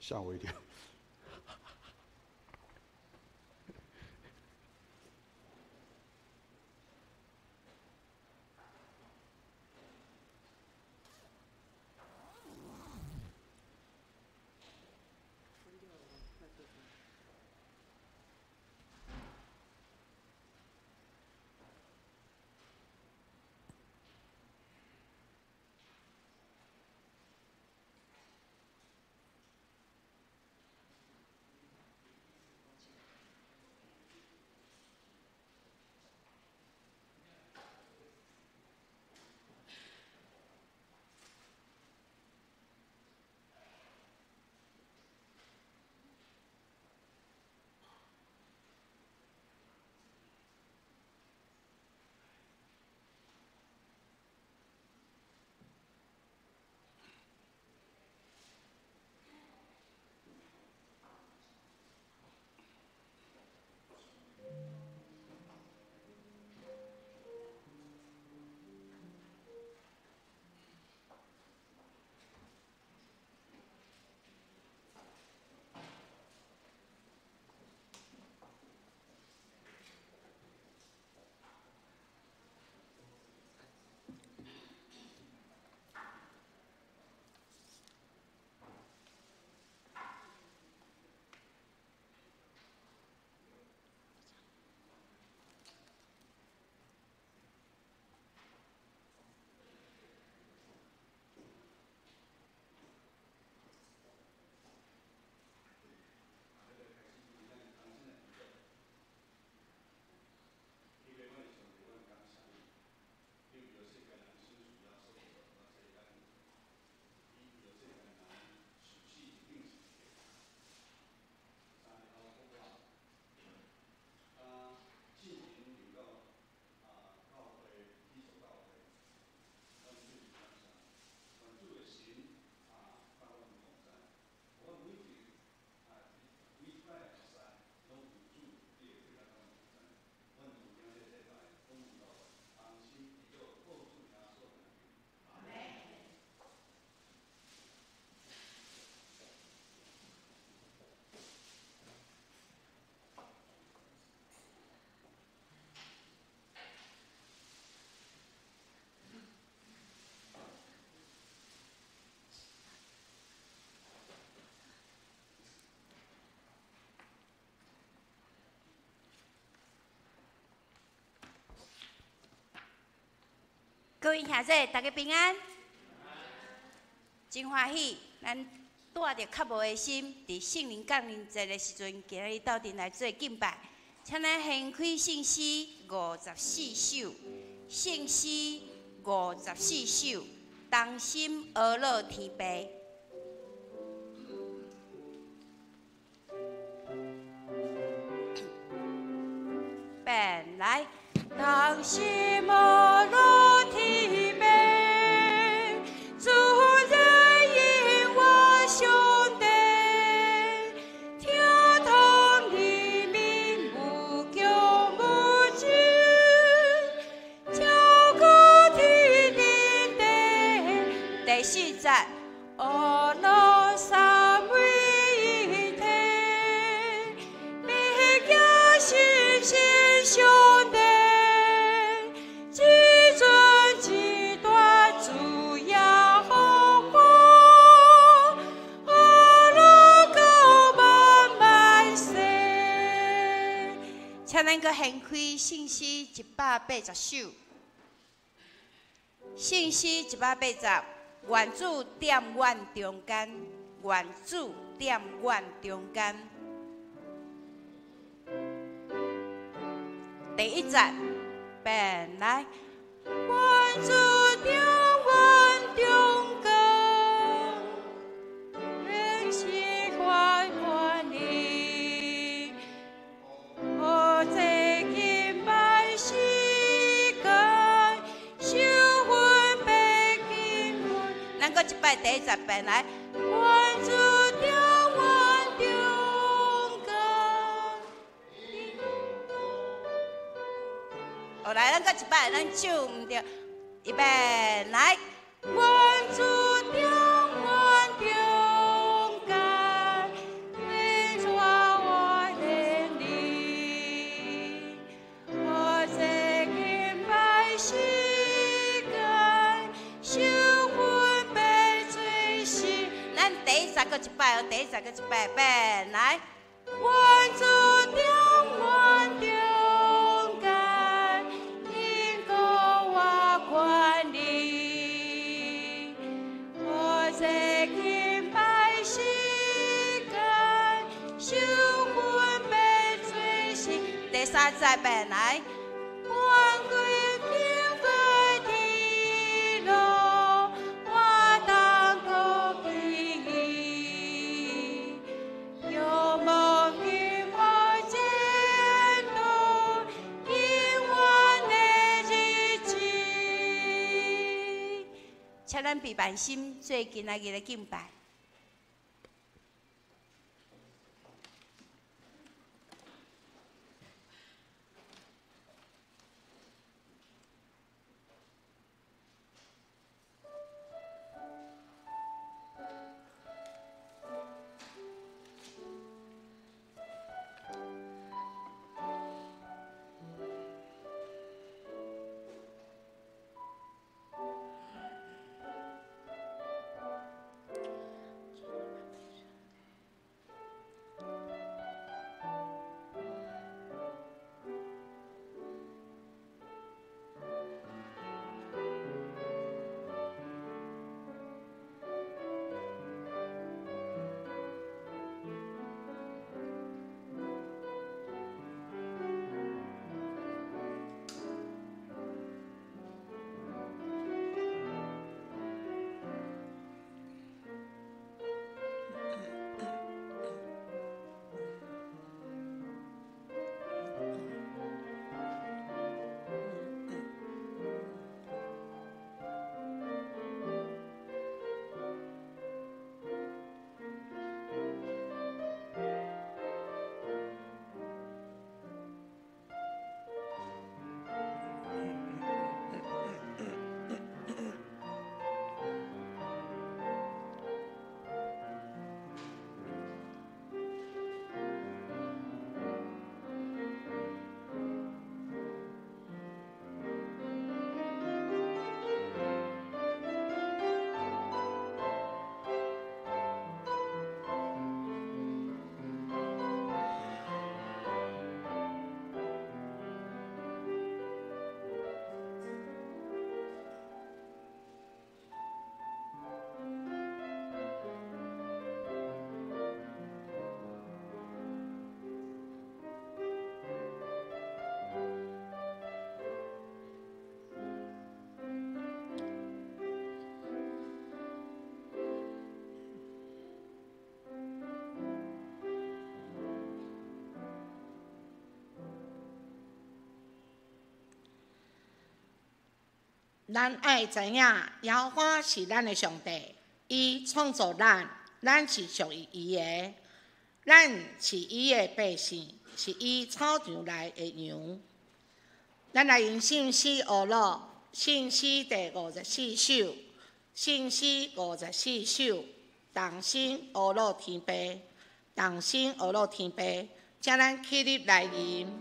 嚇我一跳。各位兄弟，大家平安，真歡喜，咱帶著渴慕的心，佇聖靈降臨節的時陣，今日鬥陣來做敬拜。請咱掀開聖詩54首，聖詩54首，同心阿樂天父。本來同心阿樂天父，主人因我上帝，聽通你命無窮無盡，超過天頂地。第四節，阿樂三位一體，必行神聖上帝，至尊至大主耶和華，阿樂高萬萬世。請咱閣掀開聖詩180首，聖詩180，願主踮阮中間，願主踮阮中間。第一節，本來願主踮阮中間，願是歡歡你，何在敬拜時間，受分別經文。咱閣一擺第一節，本來願主踮阮中間。哦，來，咱閣一擺，咱唱毋對，預備來，願主踮阮中間。咱第一節閣一擺哦，第一節閣一擺，變來。願主充滿中間，因過我權利，我這敬拜時間，受分別罪心。第三節變來。願歸敬拜天路，我當過記憶，仰望見我前途，永遠的日子。請咱閉萬心做今仔日的敬拜。咱愛知影，耶和華是咱的上帝，伊創造咱，咱是屬於伊的，咱是伊的百姓，是伊草場內的羊。咱來用聖詩學樂，聖詩第54首，聖詩五十四首，同聲阿樂天父，同聲阿樂天父，請咱起立來吟。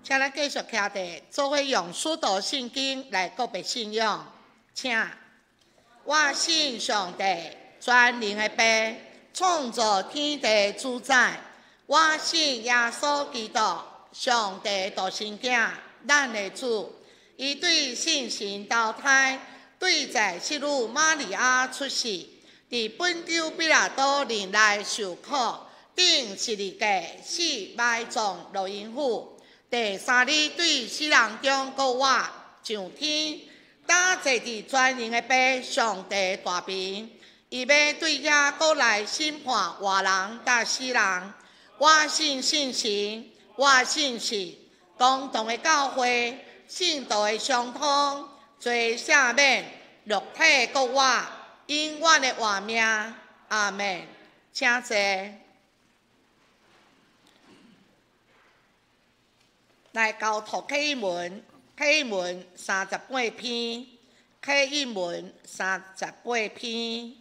請咱繼續徛佇，做伙用使徒信經來告白信仰。請，我信上帝，全能的父，創造天地主宰。我信耶穌基督，上帝獨生囝，咱的主。伊對聖神投胎，對在聖女瑪利亞出世，佇本丟彼拉多任內受苦，釘十字架，死埋葬落陰府。第三日對死人中復活，上天，搭坐佇全能的父上帝大爿，伊欲對遐閣來審判活人佮死人。我信聖神，我信是公同的教會，聖徒的相通，罪赦免，肉體復活，永遠的活命。阿們。請坐。來交託啟印文，啟印文38篇，啟印文三十八篇。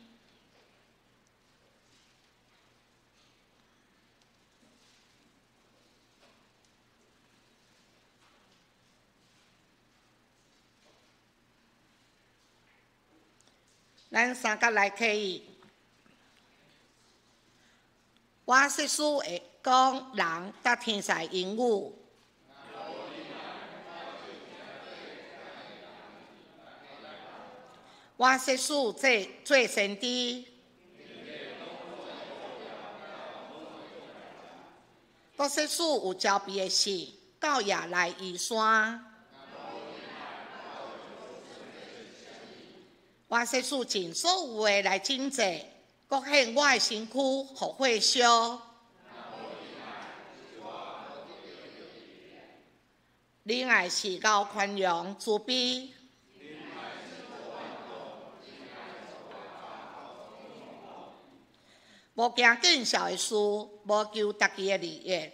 咱三角來啟印。我說書會講人佮天使言語。我說書做先知，我說書有招避的事，到夜來移山。我說書盡所有的來拯救，閣獻我的身軀予火燒。仁愛是夠寬容慈悲。無驚見笑的事，無求家己的利益，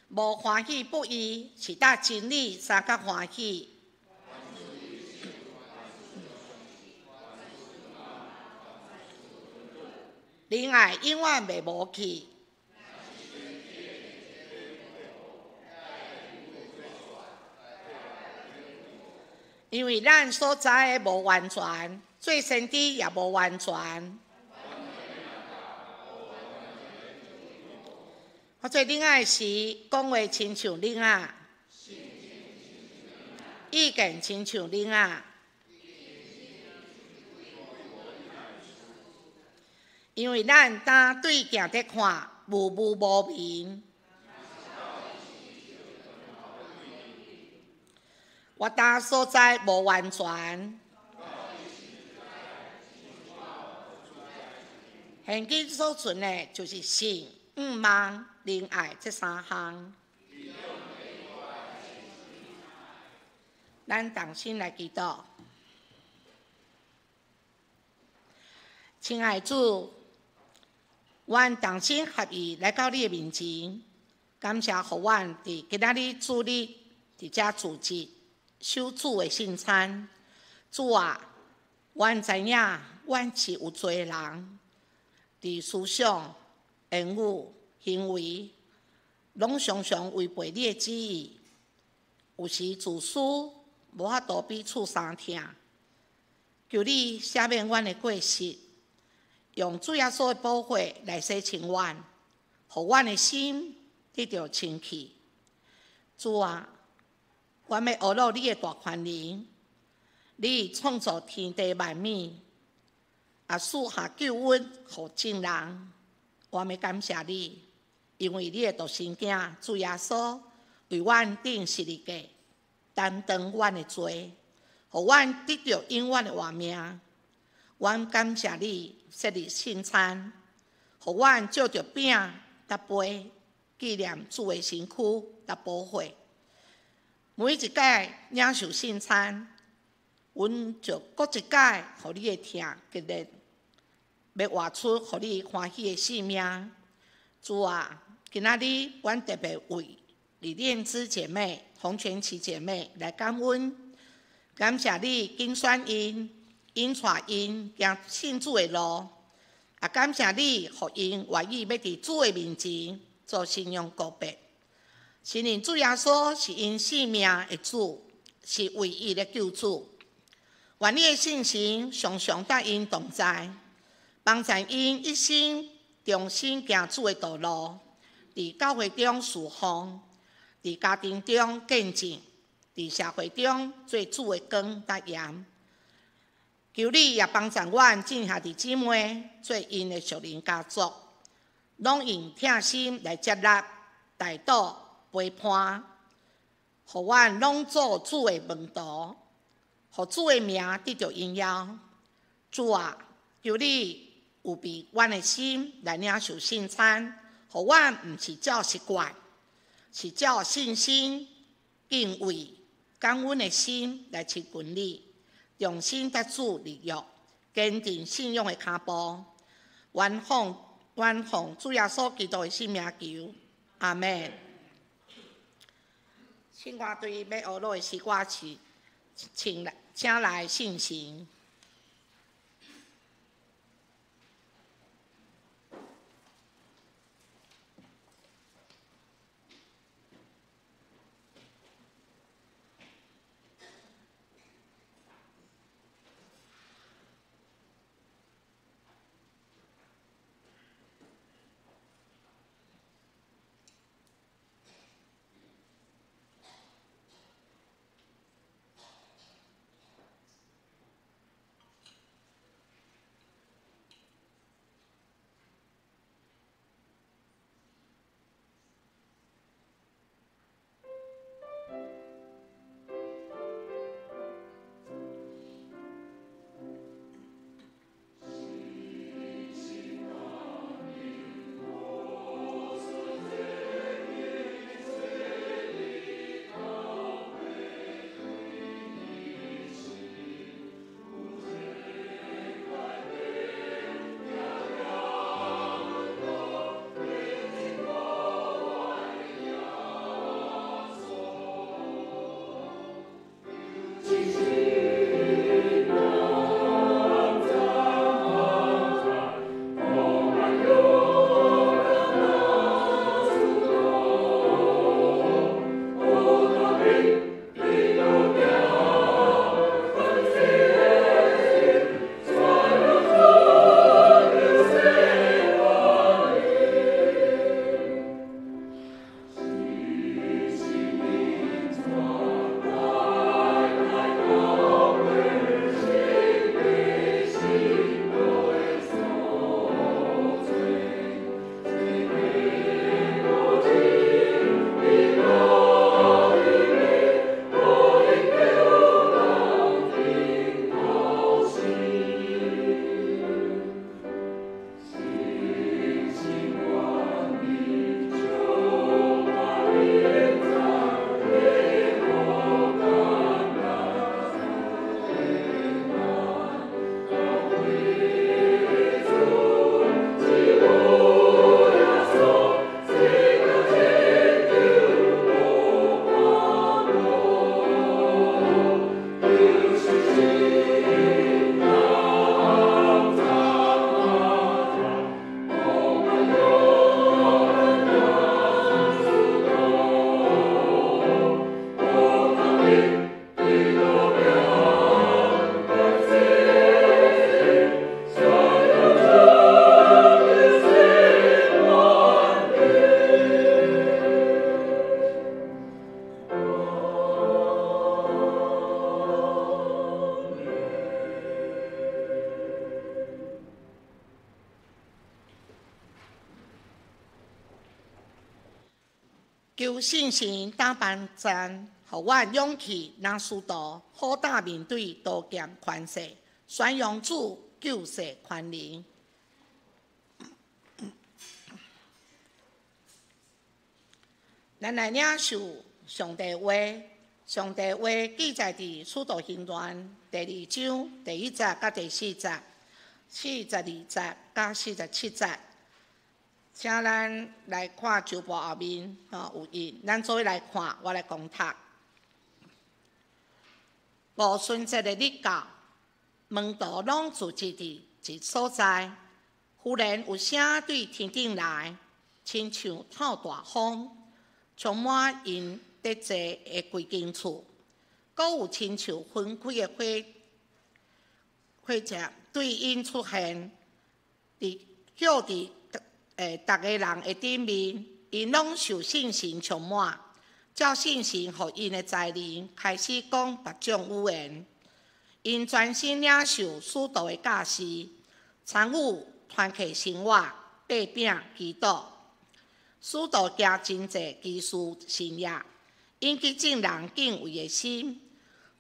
無歡喜不義，是搭真理相佮歡喜。仁愛永遠袂無去。因為咱所知的無完全，做先知也無完全。我做囡仔時，講話親像囡仔，意見親像囡仔。因為咱當對鏡佇看，霧霧無明。我當所在無完全。現今所存的，就是信、向望、仁愛這三項。咱同心來祈禱。親愛主，阮同心合意來到你的面前，感謝予阮佇今仔日主日佇遮聚集守主的聖餐。主啊，阮知影阮是有罪的人，佇思想、言語、行為，攏常常違背你的旨意。有時自私，無法度彼此相疼。求你赦免阮的過失，用主耶穌的寶血來洗清阮，予阮的心得著清氣。主啊，阮欲學落你的大權能，你創造天地萬物，也賜下救恩予眾人。我欲感謝你，因為你的獨生囝主耶穌為阮釘十字架，擔當阮的罪，予阮得著永遠的活命。阮感謝你設立聖餐，予阮藉著餅佮杯紀念主的身軀佮寶血。每一擺領受聖餐，阮就閣一擺予你的疼激勵，欲活出予你歡喜的生命。主啊，今仔日阮特別為李煉芝姐妹、洪全琪姐妹來感恩，感謝你揀選𪜶，引帶𪜶行信主的路，也感謝你，予𪜶願意欲佇主的面前做信仰告白，承认主耶穌是𪜶性命的主，是唯一的救主。願你的聖神常常佮𪜶同在，幫助𪜶一生忠心行主的道路，佇教會中事奉，佇家庭中見證，佇社會中做主的光佮鹽。求你也幫助阮眾兄弟姊妹做𪜶的屬靈家族，攏用疼心來接納、代禱、陪伴，予阮攏做主的門徒，予主的名得著榮耀。主啊，求你預備阮的心來領受聖餐，予阮毋是照習慣，是照信心、敬畏、感恩的心來親近你，重新佮主立約，堅定信仰的跤步。願奉主耶穌基督的聖名求，阿們。聖歌隊欲學落的詩歌是，請來信神。求聖神打幫贊，予阮勇氣，若使徒好膽面對刀劍權勢，宣揚主救世權能。咱來領受上帝話，上帝話記載佇《使徒行傳》第二章第一節佮第四節、42節佮47節。請咱來看周報後面，吼有印，咱做伙來看，我來講讀。五旬節的日到，門徒攏聚集佇一所在，忽然有聲對天頂來，親像透大風，充滿𪜶佇坐的規間厝。閣有親像分開的火車對𪜶出現，佇歇佇逐个人的頂面，𪜶攏受聖神充滿，照聖神予𪜶的才能，開始講別種語言。𪜶專心領受使徒的教示，參與團契生活、擘餅、祈禱。使徒行真濟奇事神蹟，引起眾人敬畏的心。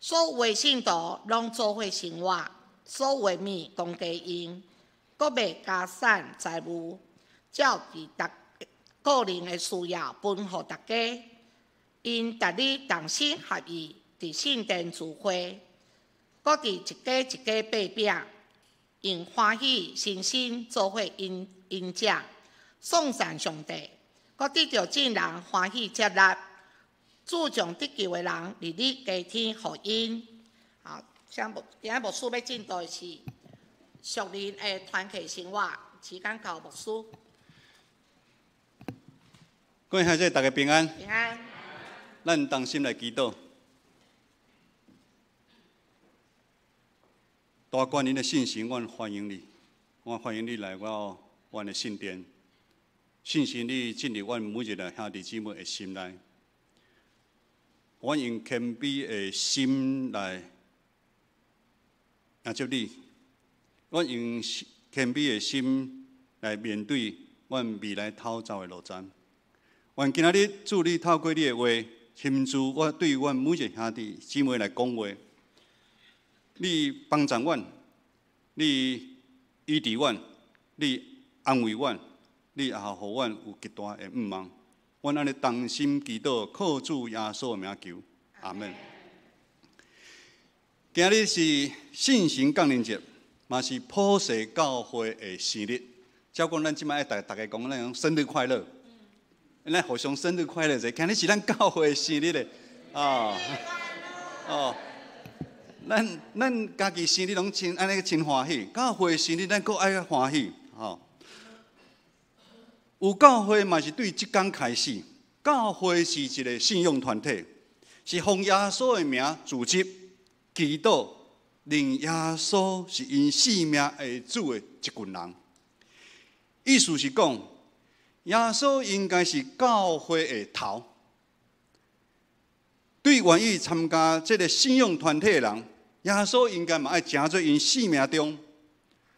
所有的信徒攏做伙生活，所有的物公家用，閣賣家產財物，照佇逐個人的需要分予大家。𪜶逐日同心合意，佇聖殿聚會，閣佇一家一家擘餅，用歡喜信心做伙飲飲食，頌讚上帝，閣得著眾人歡喜接納。主將得救的人日日加添予𪜶。好，請牧今仔牧師欲進度的是屬靈的團契生活，時間交牧師。各位兄弟，大家平安。平安。咱同心來祈禱。大觀您的聖神，阮歡迎你，我歡迎你來到阮的聖殿。聖神，你進入阮每一个兄弟姊妹的心內，阮用謙卑的心來迎接你，阮用謙卑的心來面對阮未來頭走的路程。願今仔日主你透過你的話，親自我對阮每一个兄弟姊妹來講話，你幫助阮，你醫治阮，你安慰阮，你也予阮有極大的盼望。阮按呢同心祈禱，靠主耶穌的名求，阿們。今日是聖神降臨節，嘛是普世教會的生日。照講，咱這擺愛逐家講，咱講生日快樂，咱互相生日快樂者。今日是咱教會的生日咧，哦哦，咱家己生日攏真按呢真歡喜，教會生日咱閣愛歡喜，吼。有教會嘛是對這工開始，教會是一個信仰團體，是奉耶穌的名組織、祈禱，認耶穌是𪜶性命的主的一群人。意思是講，耶穌應該是教會的頭。對願意參加這個信仰團體的人，耶穌應該嘛愛成做𪜶生命中。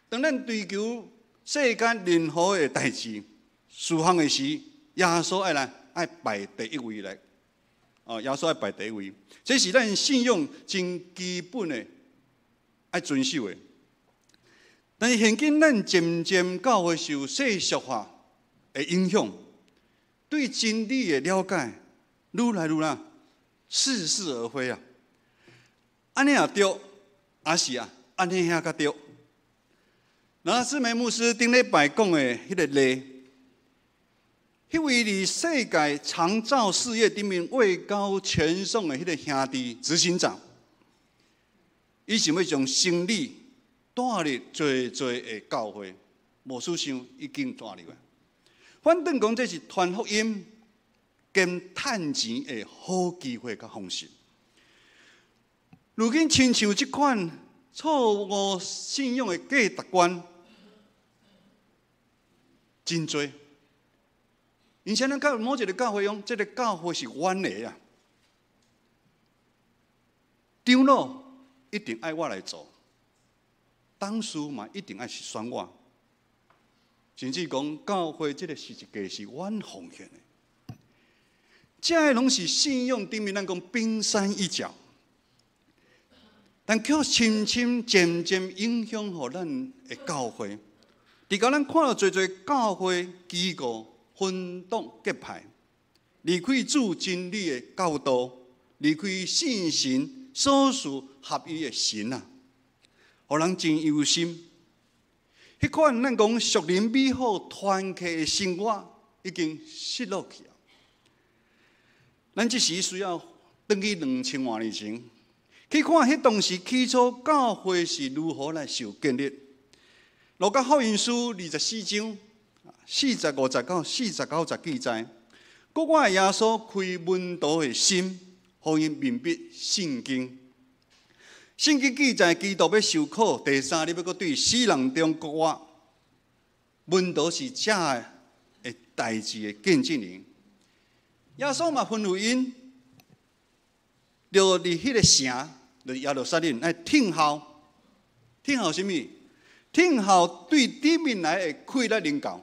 當咱追求世間任何的代誌、事項的時，耶穌愛來愛排第一位來。哦，耶穌愛排第一位，這是咱信仰真基本的愛遵守的。但是現今咱漸漸教會受世俗化的影響，對真理的了解愈來愈啦似是而非啊！按呢也對，抑是啊，按呢遐較對。那志梅牧師頂禮拜講的彼个例，彼位佇世界長照事業頂面位高權重的彼个兄弟執行長，伊想欲將生理帶入濟濟的教會，無思想已經帶入來。反轉講，這是傳福音兼趁錢的好機會佮方式。如今親像這款錯誤信仰的價值觀真濟。而且咱到某一个教會講，這个教會是阮的啊，長老一定愛我來做，董事嘛一定愛是選我，甚至講教會這个十字架是阮奉獻的，這个攏是信仰頂面咱講冰山一角，但卻深深漸漸影響予咱的教會，直到咱看著濟濟教會機構分黨結派，離開主真理的教導，離開聖神所賜合一的神啊，予人真憂心。彼款咱講屬靈美好團契的生活已經失落去啊！咱這時需要轉去2000外年前，去看彼當時起初教會是如何來受建立。路加福音書24章。45節到49節記載，復活的耶穌開門徒的心，予𪜶明白聖經。聖經記載，基督欲受苦，第三日欲閣對死人中復活。門徒是這个代誌的見證人。耶穌嘛吩咐𪜶，著佇彼个城，就是耶路撒冷，愛等候，等候啥物？等候對頂面來的氣力臨到。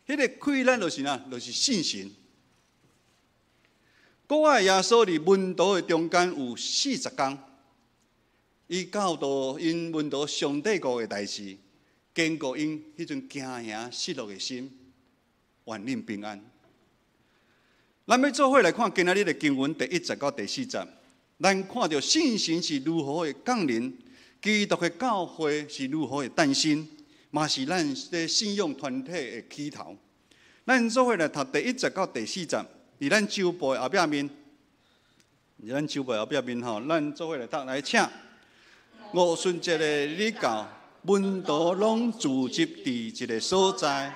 彼个氣力就是啥？就是聖神。復活的耶穌佇門徒的中間有40工，伊教導𪜶門徒上帝國的代誌，堅固𪜶彼陣驚惶失落的心，願恁平安。咱欲做伙來看今仔日的經文第一節到第四節，咱看著聖神是如何的降臨，基督的教會是如何的誕生，嘛是咱這信仰團體的起頭。咱做伙來讀第一節到第四節，佇咱周報的後壁面，佇咱周報的後壁面吼，咱做伙來讀來，請。五旬節的日到，門徒攏聚集佇一个所在，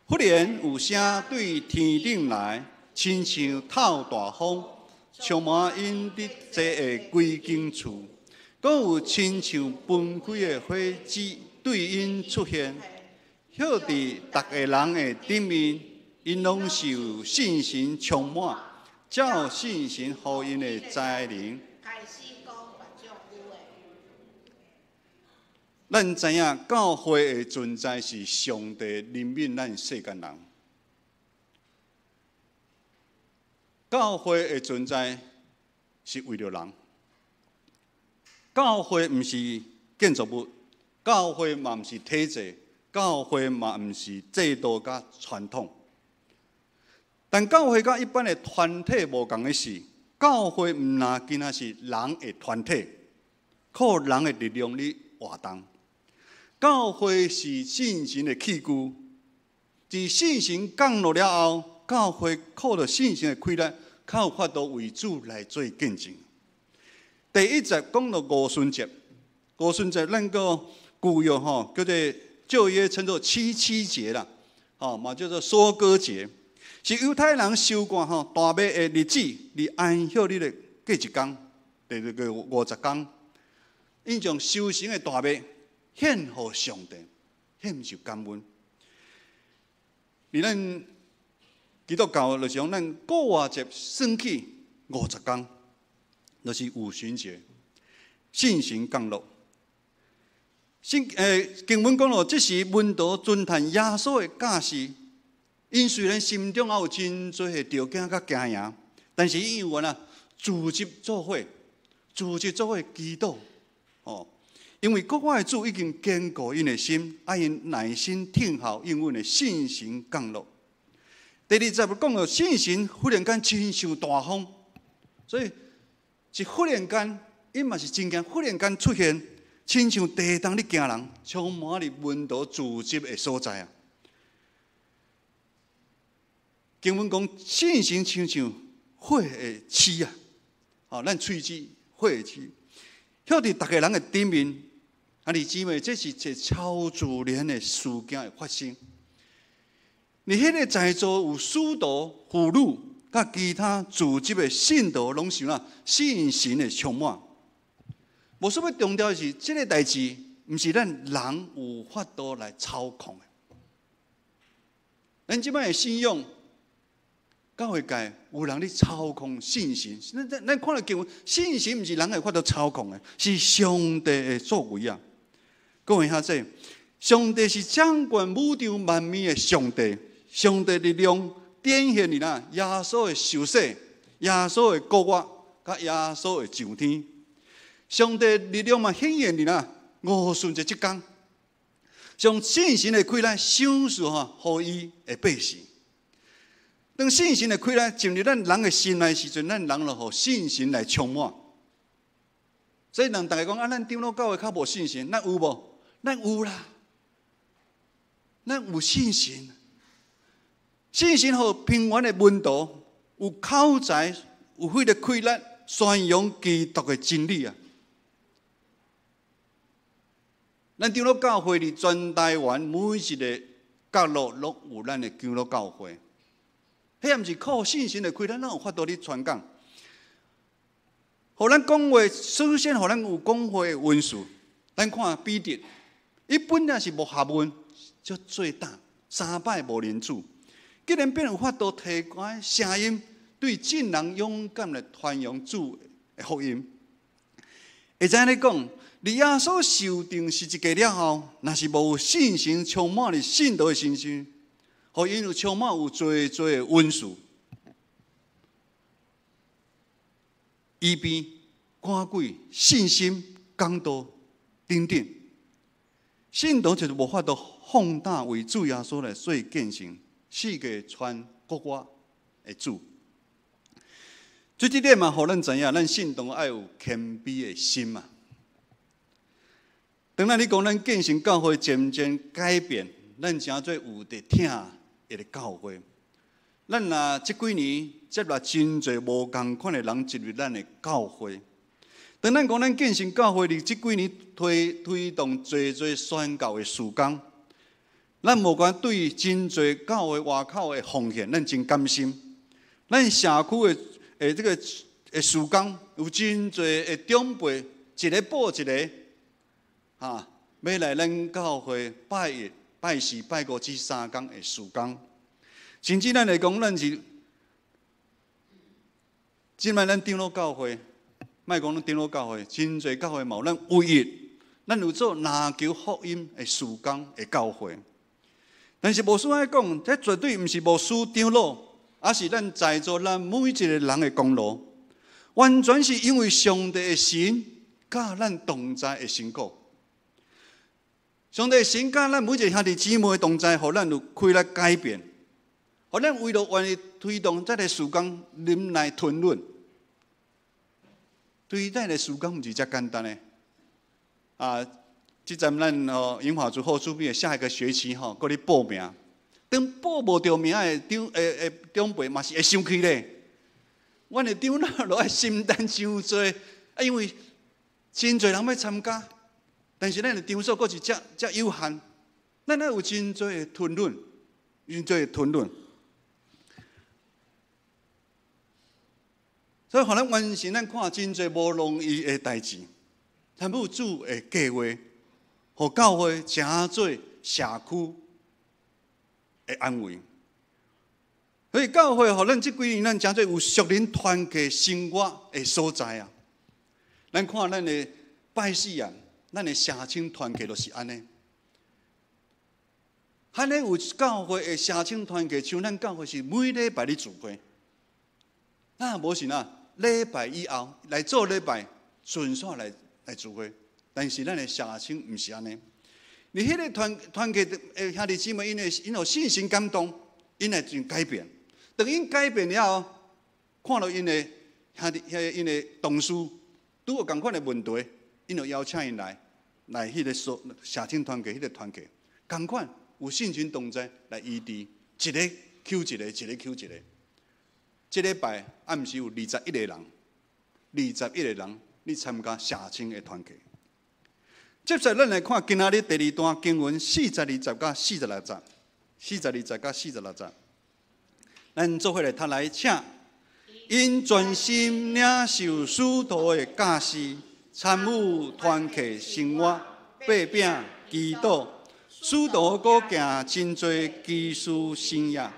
忽然有聲對天頂來，親像透大風，充滿𪜶佇坐的規間厝，閣有親像分開的火舌對𪜶出現，歇佇逐个人的頂面，𪜶攏受聖神充滿，照聖神予𪜶的才能。開始講別種語話。咱知影教會的存在是上帝憐憫咱世間人。教會的存在是為著人。教會毋是建築物，教會嘛毋是體制，教會嘛毋是制度佮傳統。但教會佮一般的團體無仝的是，教會毋若僅僅是人的團體，靠人的力量咧活動。教會是聖神的器具，自聖神降落了後，教會靠著聖神的氣力，較有法度為主來做見證。第一節講到五旬節，五旬節咱閣舊約吼叫做舊約稱作七七節啦，吼嘛叫做收割節，是猶太人收割吼大麥的日子，佇安息日的過一工，第二個50工，𪜶將收成的大麥獻予上帝，獻受感恩。佇咱基督教就是講，咱復活節算起50工，就是五旬節，聖神降落。聖經文講咯，這時門徒遵行耶穌的教示，𪜶雖然心中猶有真濟的著驚佮驚惶，但是𪜶猶原啊，聚集做伙，聚集做伙祈禱，哦。因為復活的主已經堅固𪜶的心，愛𪜶耐心等候應允的聖神降落。第二節講到聖神忽然間親像大風，所以是忽然間，𪜶嘛是真驚，忽然間出現，親像地動咧驚人，充滿佇門徒聚集的所在啊。經文講聖神親像火的舌啊，哦，咱喙舌火的舌，歇佇逐个人的頂面。兄弟姊妹，這是一個超自然的事件會發生。佇彼个在座有使徒、婦女，佮其他聚集的信徒，攏受啊聖神的充滿。無需欲強調的是，這个代誌毋是咱人有法度來操控的。咱這擺的信仰，教會界有人咧操控聖神。咱看著經文，聖神毋是人會法度操控的，是上帝的作為啊！各位兄弟，上帝是掌管宇宙萬物的上帝，上帝力量展現佇哪？耶穌的受洗、耶穌的復活、佮耶穌的上天。上帝力量嘛顯現佇哪？五旬節這工，將聖神的氣力賞賜吼，予伊的百姓。當聖神的氣力進入咱人的心內時陣，咱人就予聖神來充滿。所以人逐家講啊，咱長老教會較無聖神，咱有無？咱有啦，咱有聖神。聖神予平凡的門徒有口才，有彼个氣力宣揚基督的真理啊！咱長老教會佇全台灣每一个角落攏有咱的長老教會。彼毋是靠信心的開，咱哪有法度咧傳講？予咱講話，首先予咱有講話的恩賜。咱看彼得，伊本來是無學問，足做膽，三擺無認主，竟然變有法度提懸聲音，對眾人勇敢來傳揚主的福音。會使按呢講，佇耶穌受釘十字架了後，若是無信心充滿佇信徒的身上，予𪜶有充滿有濟濟的恩賜，醫病、趕鬼、信心、講道等等，信徒就是無法度放膽為主耶穌來做見證，世界傳國外的主。所以這點嘛，予咱知影，咱信徒愛有謙卑的心嘛。當咱咧講，咱建成教會漸漸改變，咱成做有得疼一个教會。咱若這幾年接納真濟無仝款的人進入咱的教會。當咱講咱建成教會佇這幾年推動濟濟宣教的事工，咱無管對真濟教會外口的奉獻，咱真甘心。咱社區的這个的事工有真濟的長輩，一个報一个，哈，欲來咱教會拜一、拜四、拜五這三工的事工。甚至咱來講，咱是這擺咱長老教會，莫講咱長老教會，真濟教會嘛有咱唯一，咱有做籃球福音的事工的教會。但是牧師愛講，這絕對毋是牧師長老，抑是咱在座咱每一个人的功勞，完全是因為上帝的神佮咱同在的成果。上帝的神佮咱每一个兄弟姊妹同在，予咱有開來改變，予咱為著願意推動這个事工，忍耐吞忍。對咱的事工毋是遮簡單的。啊，這陣咱吼英華組好準備下一個學期吼，閣咧報名。當報無著名的長輩嘛是會生氣咧。阮的長老都愛承擔傷濟，啊，因為真濟人欲參加，但是咱的場所閣是遮遮有限，咱愛有真濟的吞忍，真濟的吞忍。所以，予咱完成咱看真濟無容易的代誌，參與主的計劃，予教會成做社區的安慰。所以教會予咱這幾年，咱成做有屬靈團契生活的所在啊！咱看咱的拜四啊，咱的社青團契就是按呢。按呢有教會的社青團契，像咱教會是每禮拜咧聚會，啊，無是哪禮拜以後來做禮拜，順紲來聚會。但是咱的社青毋是按呢。你彼个團團契的兄弟姊妹，𪜶予信心感動，𪜶會真改變。當𪜶改變了後，看著𪜶的兄弟、彼𪜶的同事拄有仝款的問題，𪜶就邀請𪜶來彼个所社青團契彼个團契，仝款有信心同在來醫治，一个抾一个，一个抾一个。這禮拜暗時有21个人，21个人咧參加社青的團契。接下來咱來看今仔日第二段經文42節佮46節，42節佮46節。咱做伙來讀來，請𪜶專心領受使徒的教示，參與團契生活，擘餅祈禱。使徒閣行真濟奇事神蹟，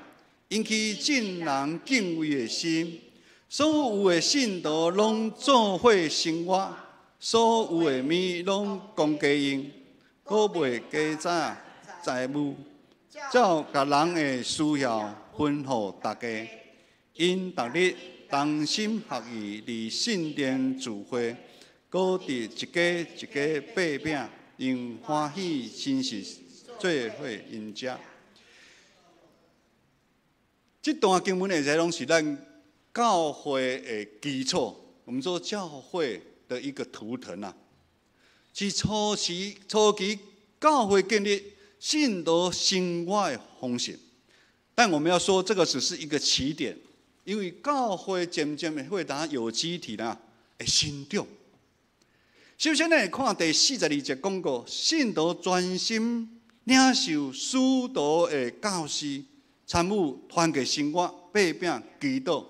引起眾人敬畏的心。所有的信徒攏做伙生活，所有的物攏公家用，閣賣家產財物，照各人的需要分予大家。𪜶逐日同心合意佇聖殿聚會，閣佇一家一家擘餅，用歡喜心實做伙飲食。這段經文的內容是咱教會的基礎，我們說教會的一個圖騰啊，是初期教會建立信徒生活的方式。但我們要說，這個只是一個起點，因為教會漸漸會達有機體啦，會成長。首先，咱來看第42節講過，信徒專心領受使徒的教示，參與團契生活、擘餅、祈禱。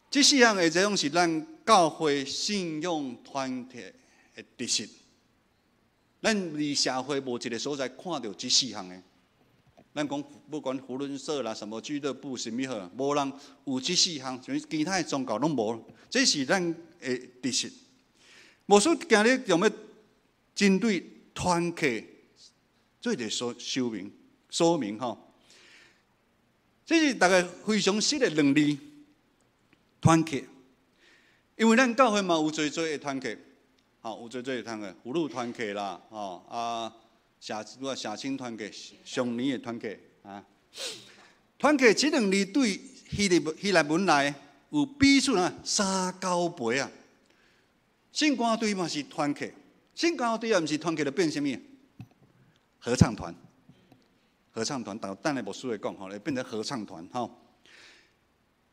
這四項會使講是咱教會信仰團體的特色。咱佇社會無一个所在看著這四項的。咱講不管扶輪社啦，什麼俱樂部，什麼好，無人有這四項，像其他的宗教攏無。這是咱的特色。牧師今日用欲針對團契做一个說說明，說明吼。這是大家非常熟的兩字，團契。因為咱教會嘛有濟濟的團契，吼，有濟濟的團契，婦女團契啦，吼啊。社青團契、少年的團契啊，團契這兩字對希臘文來有彼此啊相交陪啊。聖歌隊嘛是團契，聖歌隊也毋是團契，就變啥物？合唱團，合唱團，等下牧師會講吼，會變成合唱團吼。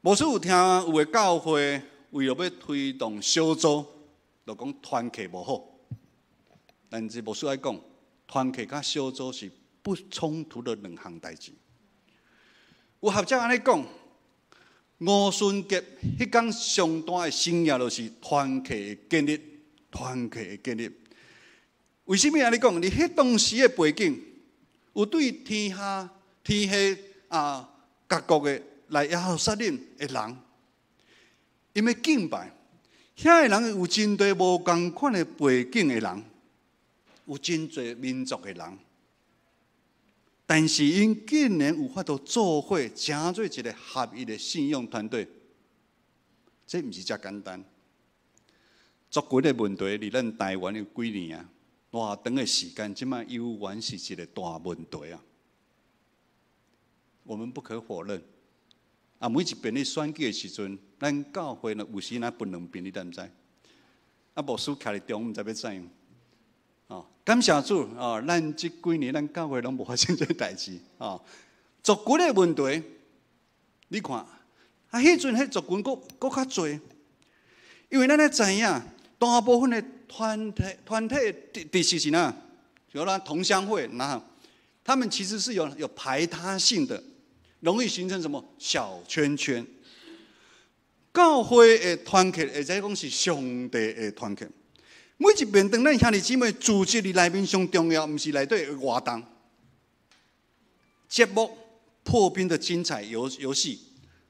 牧師有聽有的教會為著欲推動小組，就講團契無好，但是牧師愛講，團契佮小組是不衝突的兩項代誌。有學者按呢講，五旬節彼工上大的神跡就是團契的建立，團契的建立。為什麼按呢講？佇彼當時的背景，有對天下天下啊各國的來耶路撒冷的人，𪜶欲敬拜，遐个人有真濟無仝款的背景的人。有真濟民族的人，但是𪜶竟然有法度做伙，成做一个合一的信仰團隊，這毋是遮簡單。族群的問題，佇咱台灣有幾年啊？偌長的時間，這擺猶原是一个大問題啊！我們不可否認。啊，每一遍咧選舉的時陣，咱教會呢有時若分兩邊，你知毋知？啊，牧師徛佇中，毋知欲怎樣。哦，感謝主哦，咱這幾年咱教會攏無發生這代誌哦。族群的問題，你看，啊，彼陣彼族群閣閣較濟，因為咱咧知影，大部分的團體特色是哪？有啦，同鄉會，那他們其實是有排他性的，容易形成什麼小圈圈。教會的團契，會使講是上帝的團契。每一遍當咱兄弟姊妹組織佇內面上重要，毋是內底的活動、節目、破冰的精彩遊戲。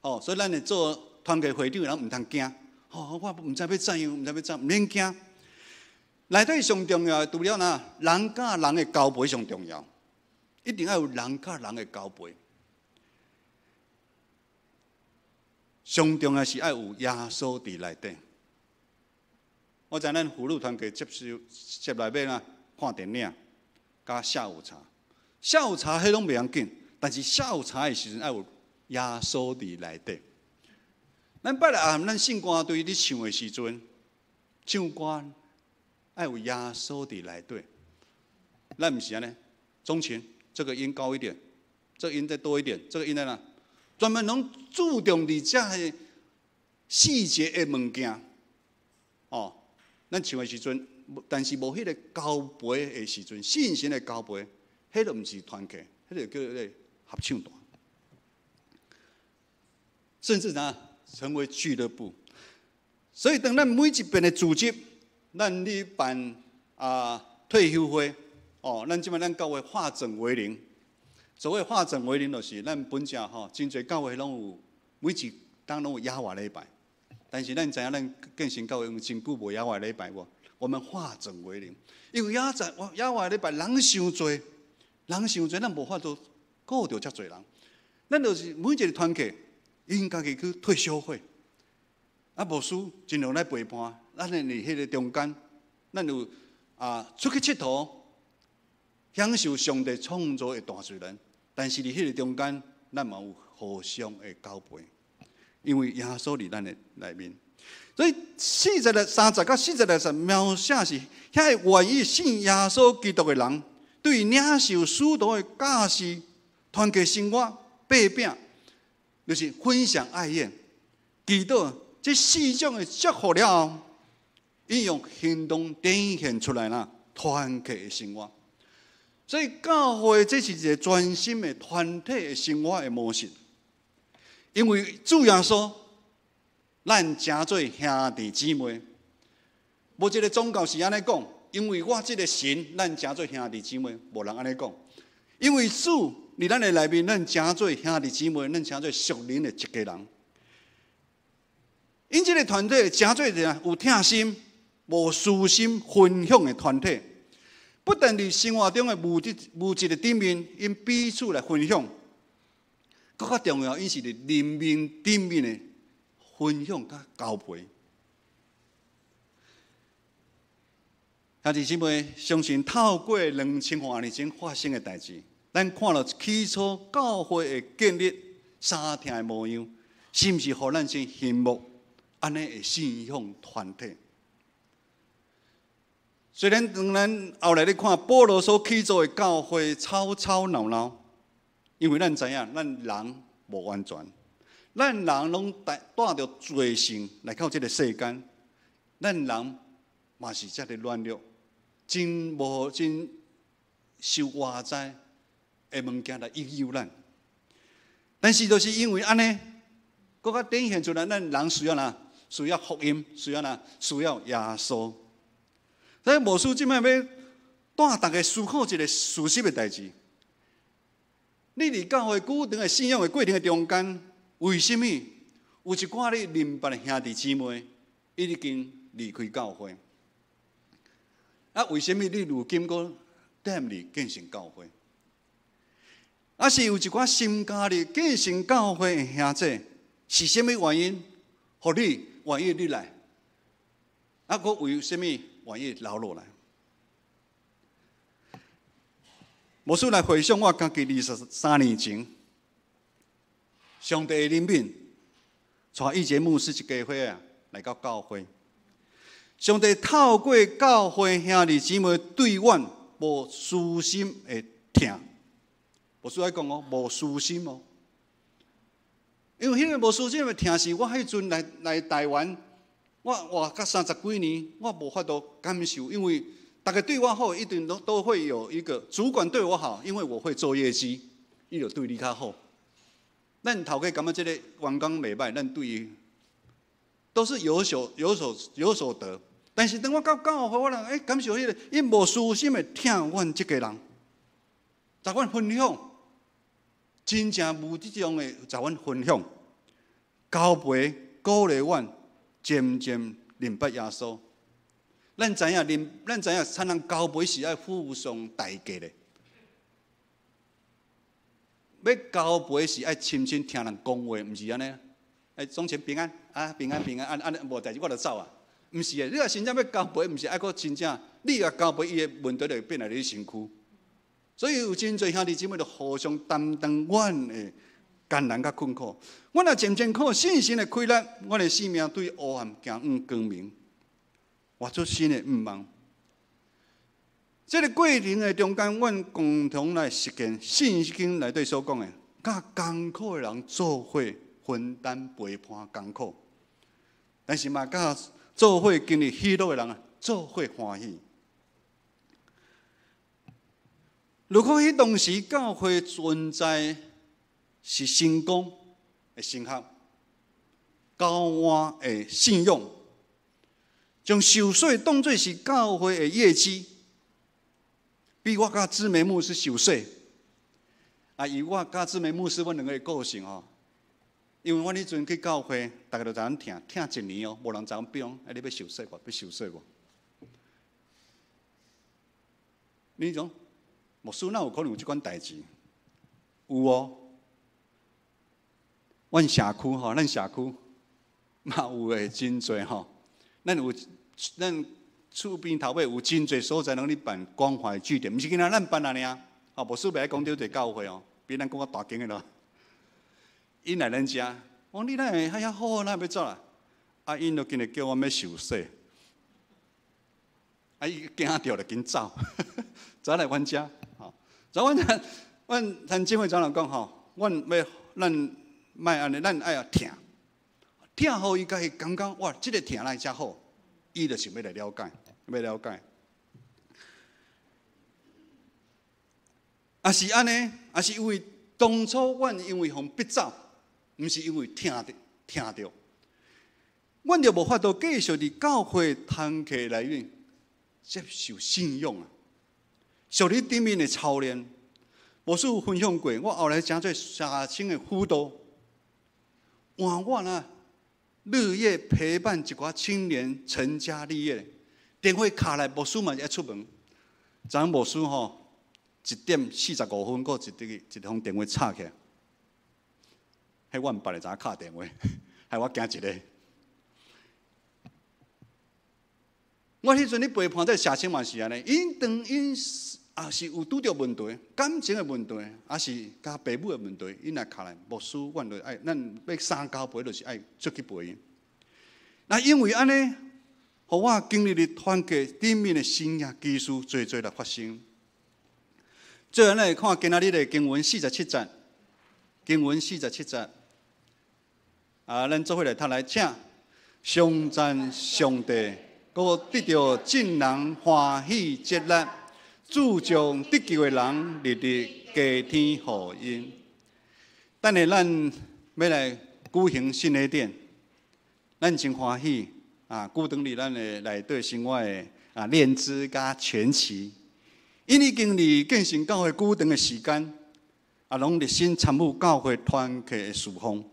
哦，所以咱會做團契會長的人毋通驚。哦，我毋知欲怎樣，毋知欲怎，毋免驚。內底上重要的，除了哪人佮人的交陪上重要，一定要有人佮人的交陪。上重要是愛有耶穌佇內底。我知咱婦女團契接受接來欲啦，看電影，佮下午茶。下午茶彼攏袂要緊，但是下午茶的時陣愛有耶穌佇內底。咱拜六暗咱聖歌隊咧唱的時陣，唱歌愛有耶穌佇內底。咱毋是按呢，鍾情這個音高一點，這個音再多一點，這個音在哪？專門攏注重佇遮个細節的物件，哦。咱唱的時陣，但是無彼个交陪的時陣，信心的交陪，彼个毋是團契，彼个叫做合唱團，甚至呢成為俱樂部。所以當咱每一遍的組織，咱咧辦啊退休會，哦，咱這擺咱教會化整為零。所謂化整為零，就是咱本正吼，真濟教會攏有每一冬攏有野外禮拜。但是咱知影，咱建成教會有真久無野外禮拜無？我們化整為零，因為野外禮拜人傷濟，人傷濟，咱無法度顧著遮濟人。咱就是每一个團契，𪜶家己去退休會，啊，牧師盡量來陪伴。咱佇彼个中間，咱有啊出去𨑨迌，享受上帝創造的大自然。但是佇彼个中間，咱嘛有互相的交陪。因為耶穌佇咱的內面，所以四十三節到四十六節描寫是遐個願意信耶穌基督的人，對領受使徒的教示、團契生活、擘餅，就是分享愛宴、祈禱這四種的祝福了後，𪜶用行動展現出來啦，團契的生活。所以教會這是一個全新的團體的生活的模式。因為主耶穌，咱成做兄弟姊妹，無一個宗教是按呢講。因為我這個神，咱成做兄弟姊妹，無人按呢講。因為主佇咱的內面，咱成做兄弟姊妹，咱成做屬靈的一家人。𪜶這個團體成做啥？有疼心、無私心分享的團體，不但佇生活中的物質的頂面，𪜶彼此來分享，閣較重要，𪜶是佇靈命頂面的分享佮交陪。兄弟姊妹，相信透過2000多年前發生的代誌，咱看著起初教會的建立相疼的模樣，是毋是予咱真羨慕按呢的信仰團體？雖然當咱後來咧看保羅所起造的教會吵吵鬧鬧，因為咱知影，咱人無完全，咱人攏帶著罪性來到這個世間，咱人嘛是遮爾軟弱，真無真受外在的物件來引誘咱。但是就是因為按呢，閣較展現出來，咱人需要啥？需要福音，需要啥？需要耶穌。所以牧師這擺欲帶逐家思考一個事實的代誌。你佇教會久長的信仰的過程的中間，為啥物有一寡你認捌的兄弟姊妹，伊已經離開教會？啊，為啥物你如今閣踮佇建成教會？啊，是有一寡新加入建成教會的兄弟，是啥物原因，予你願意入來？啊，閣為啥物願意留落來？牧師來回想我家己23年前，上帝的憐憫，帶以前牧師一家伙仔來到教會。上帝透過教會兄弟姊妹對阮無私心的疼，牧師愛講哦，無私心哦。因為彼個無私心的疼是我彼陣來台灣，我活甲三十幾年，我無法度感受，因為逐家對我好，一定都會有一個主管對我好，因為我會做業績，伊就對你較好。咱頭家感覺這個員工袂䆀，咱對伊都是有所得。但是當我到教會，我人感受彼個，伊無私心的疼阮這家人，共阮分享，真正無這種的共阮分享，交陪鼓勵阮，漸漸認捌耶穌。咱知影，咱知影，親人交陪是愛付上代價的。欲交陪是愛深深聽人講話，毋是按呢。欸，總前平安啊，平安平安，按按呢無代誌我就走啊。毋是的，你若真正欲交陪，毋是愛閣真正，你若交陪伊的問題就會變來你身軀。所以有真濟兄弟姊妹就互相擔當阮的艱難佮困苦。阮若漸漸靠信心的氣力，阮的生命對黑暗行向光明，活出新的向望。這個過程的中間，阮共同來實踐聖經內底所講的，佮艱苦的人做伙分擔陪伴艱苦，但是嘛，佮做伙經歷喜樂的人啊，做伙歡喜。如果彼當時教會存在是成功的神學、交換的信仰，將受洗當做是教會的業績，比我佮姊妹牧師受洗，啊，以我佮姊妹牧師，阮兩個的個性吼，因為阮彼陣去教會，逐家都知影疼疼一年哦，無人知影變，啊，你欲受洗無？欲受洗無？你講牧師哪有可能有這款代誌？有哦，阮社區吼，咱社區嘛有的真濟吼，咱有咱厝邊頭尾有真濟所在攏咧辦關懷據點，毋是干焦咱辦爾爾，吼，牧師袂愛講著這教會哦，比咱講較大間的咯。𪜶來咱遮，我講你哪會遐好，哪會欲走啦？啊，𪜶就今日叫阮欲受洗，啊，伊驚著就緊走，走來阮遮，吼，走阮遮，阮陳姊妹長老講吼，阮欲咱莫按呢，咱愛疼，疼予伊家己感覺哇，這個疼來遮好，伊就想欲來了解，欲了解。也是按呢，也是因為當初阮因為予逼走，毋是因為疼著疼著，阮就無法度繼續佇教會團契內面接受信仰啊。屬靈頂面的操練，牧師分享過，我後來成做社青的輔導，換我啊，日夜陪伴一寡青年成家立業，電話敲來，牧師嘛是愛出門。昨昏牧師吼1點45分，閣一通電話插起來，彼阮別會知影敲電話，害我驚一下。我彼陣咧陪伴這社青嘛是按呢，𪜶當𪜶也是有拄著問題，感情的問題，抑是佮爸母的問題，𪜶來敲來，牧師，阮就愛，咱欲相交陪，就是愛出去陪𪜶。那因為按呢，予我經歷佇團契頂面的神蹟奇事濟濟來發生。最後，咱來看今仔日的經文四十七節，經文四十七節，啊，咱做伙來讀來，請頌讚上帝，閣得著眾人歡喜接納，主將得救的人日日加添予𪜶。等下咱欲來舉行聖禮典，咱真歡喜啊！久長佇咱的內底生活的啊，練資佮全齊，𪜶已經佇建成教會久長的時間，啊，攏熱心參與教會團契的事奉。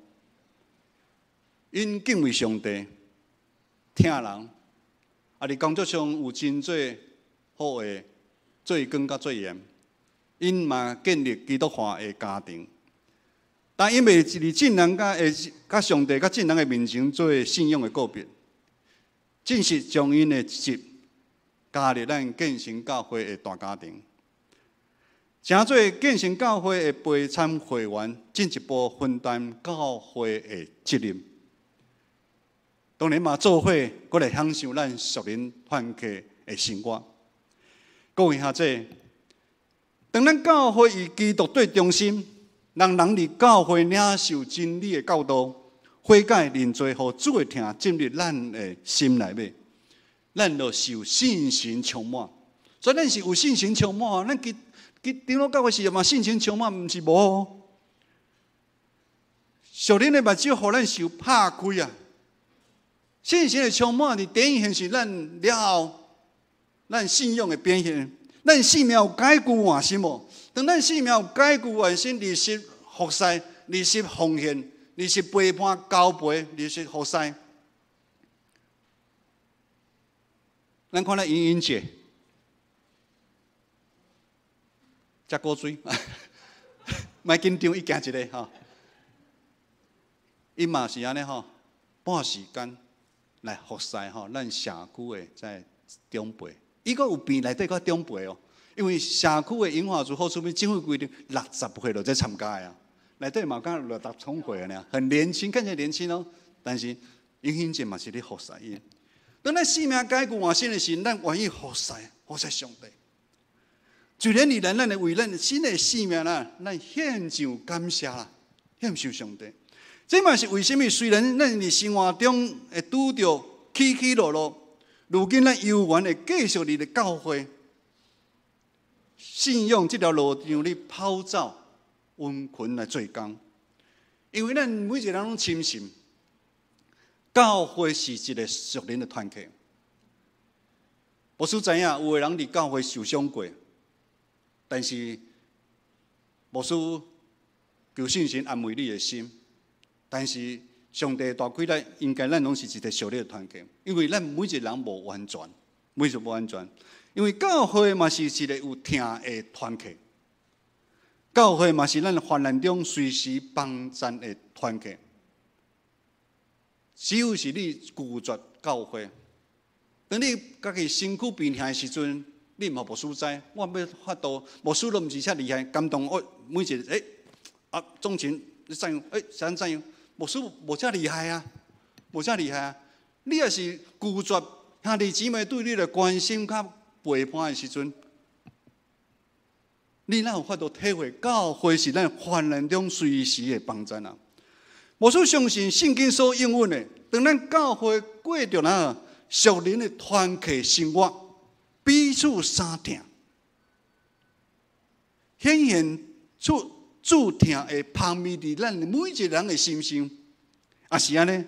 𪜶敬畏上帝，疼人。啊！佇工作上有真濟好的做工佮做鹽，𪜶嘛建立基督化的家庭。但𪜶袂佇眾人佮會佮上帝佮眾人的面前做信仰的告別，正式將𪜶的籍加入咱建成教會的大家庭，成做建成教會的陪參會員，進一步分擔教會的責任。當然嘛，做伙閣來享受咱屬靈團契的生活。各位兄弟，當咱教會以基督做中心，人人佇教會領受真理的教導、悔改、認罪，予主的疼進入咱的心內面，咱就受聖神充滿。所以咱是有聖神充滿，咱去去長老教會時嘛，聖神充滿，毋是無。屬靈的目睭予咱受拍開啊！聖神的充滿，佇展現是咱了後，咱信仰的表現。咱生命有改舊換新無？當咱生命有改舊換新，日日服侍，日日奉獻，日日陪伴交陪，日日服侍。咱看咱英英姐，食果水，莫緊張，伊行一个吼，伊嘛是按呢吼，半時間。來服侍吼，咱社區的這長輩，伊閣有病內底閣長輩哦。因為社區的銀髮族好出名，政府規定60歲就才參加的啊。內底嘛敢六十創歲爾，很年輕，看起來年輕哦。但是英英姐嘛是咧服侍伊。當咱生命改舊換新的時，咱願意服侍，服侍上帝。雖然而然，咱會為咱新的生命啦，咱獻上感謝啦，獻上上帝。這嘛是為啥物？雖然咱佇生活中會拄著起起落落，如今咱猶原會繼續佇咧教會信仰這條路上咧跑走，殷勤來做工。因為咱每一個人攏深信，教會是一個屬靈的團契。牧師知影有的人佇教會受傷過，但是牧師求聖神安慰你的心。但是上帝大啟力，應該咱攏是一個屬靈的團契，因為咱每一個人無完全，每一個無完全。因為教會嘛是一個有疼的團契，教會嘛是咱患難中隨時幫贊的團契。只有是你拒絕教會，當你家己身軀病痛的時陣，你毋予牧師知，我欲法度，牧師都毋是遮厲害，感動我每一個欸啊，總前你怎樣？欸，怎怎樣？牧師無遮厲害啊，無遮厲害啊！你若是拒絕兄弟姊妹對你的關心佮陪伴的時陣，你哪有法度體會教會是咱患難中隨時的幫贊啊？牧師相信聖經所應允的，當咱教會過著那屬靈的團契生活，彼此相疼，彼显现出主疼的芳味伫咱每一个人的心上，也是按呢。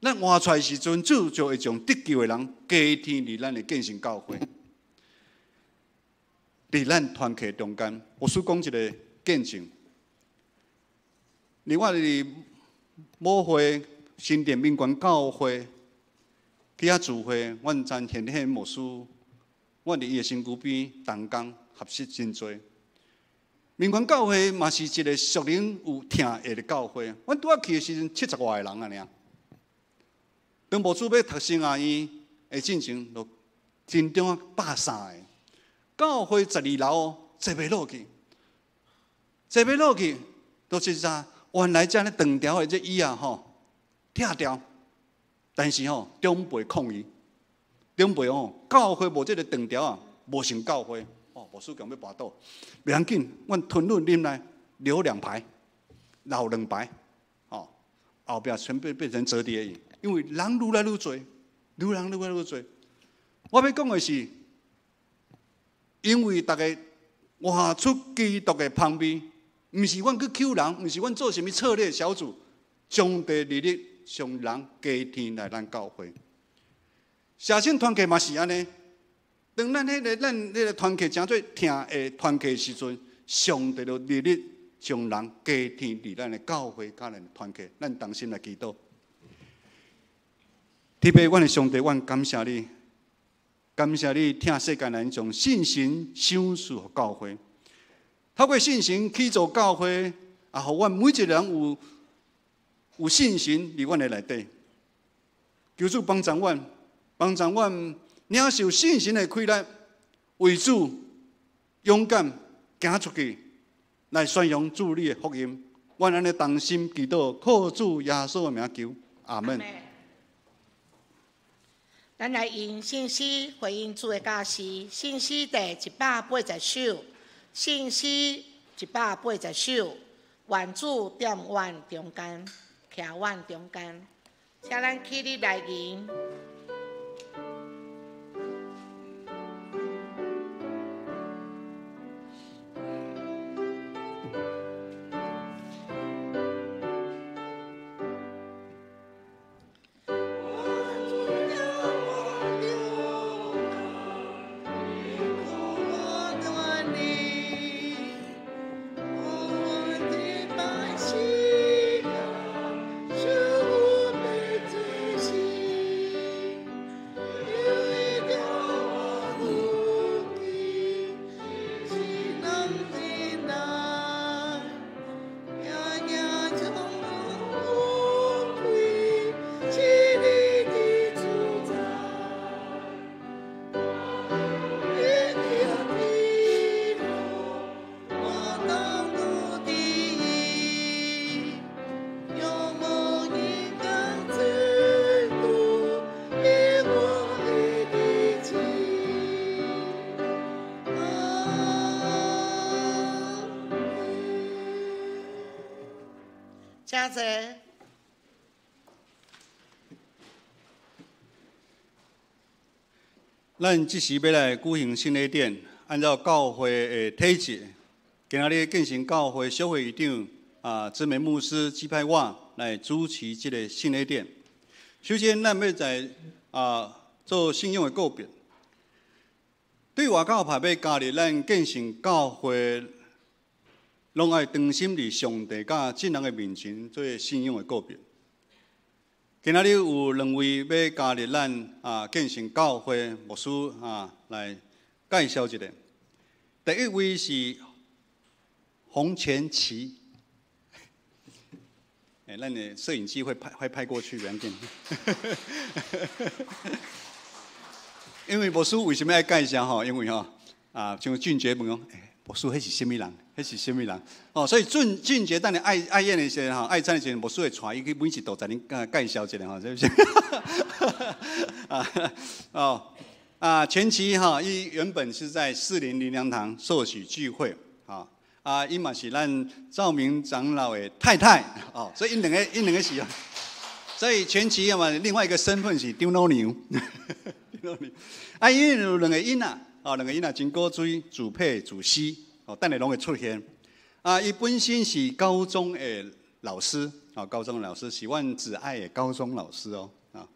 咱活出来时阵，主就会将得救的人加添伫咱的建成教会，伫咱团契中间。我输讲一个见证，另外伫母会新店民权教会去遐聚会，阮曾现迄牧师，阮伫伊的身躯边同工学习真济。民权教会嘛是一个属灵有疼爱的教会，阮拄仔去的时阵70外个人啊尔。当牧师欲读神学院的进前，就真中130个。教会12楼坐袂落去，坐袂落去，就是啥？原来遮呢长条的这椅仔吼，拆掉，但是吼长辈抗议，长辈吼教会无这个长条啊，无成教会。哦，牧师强欲跋倒，袂要紧，阮吞忍忍耐，留两排，留两排，哦，后壁全部变成折叠椅。因为人愈来愈济，愈人愈来愈济。我欲讲的是，因为逐家活出基督的芳味，毋是阮去抾人，毋是阮做啥物策略小组，上帝日日将人加添来咱教会。社青团契嘛是按呢，当咱彼个团契成做疼的团契时阵，上帝就日日将人加添伫咱的教会佮咱团契，咱同心来祈祷。特别，阮的上帝，阮感谢你，感谢你疼世间人将圣神赏赐予教会，透过圣神起造教会，也予阮每一个人有信心伫阮的内底。求主帮助阮，帮助阮领受圣神的气力，为主勇敢行出去，来宣扬主你的福音。阮按呢同心祈祷，靠主耶稣的名求，阿门。咱来用圣诗回应主的教示，圣诗第180首，圣诗180首，愿主踮阮中间，徛阮中间，请咱起立来吟。请坐。咱这时欲来举行圣礼典，按照教会的体制，今仔日建成教会小会长啊，姊妹牧师指派我来主持这个圣礼典。首先，咱欲在做信仰的告别。对外教派欲加入咱建成教会，拢爱当心伫上帝佮众人的面前做信仰的告别。今仔日有两位欲加入咱建成教会牧师来介绍一下。第一位是洪前奇，咱的摄影机会拍过去，袂要紧。因为牧师为什么爱介绍吼？因为吼像俊杰问讲，牧师彼是啥物人？彼是啥物人？哦，所以俊俊杰等下爱爱宴的时阵吼，爱餐的时阵，牧师会带伊去每一道在恁介绍一下吼，是不是？前期哈，伊原本是在士林灵粮堂受洗聚会，伊嘛是咱赵明长老的太太，哦，所以𪜶两个是，所以前期嘛，另外一个身份是张老娘，张老娘，因有两个囡仔，哦，兩個囡仔真古錐，自撇自死，哦，等下攏會出現。啊，伊本身是高中的老師，哦，高中的老師是阮子愛的高中老師哦，啊，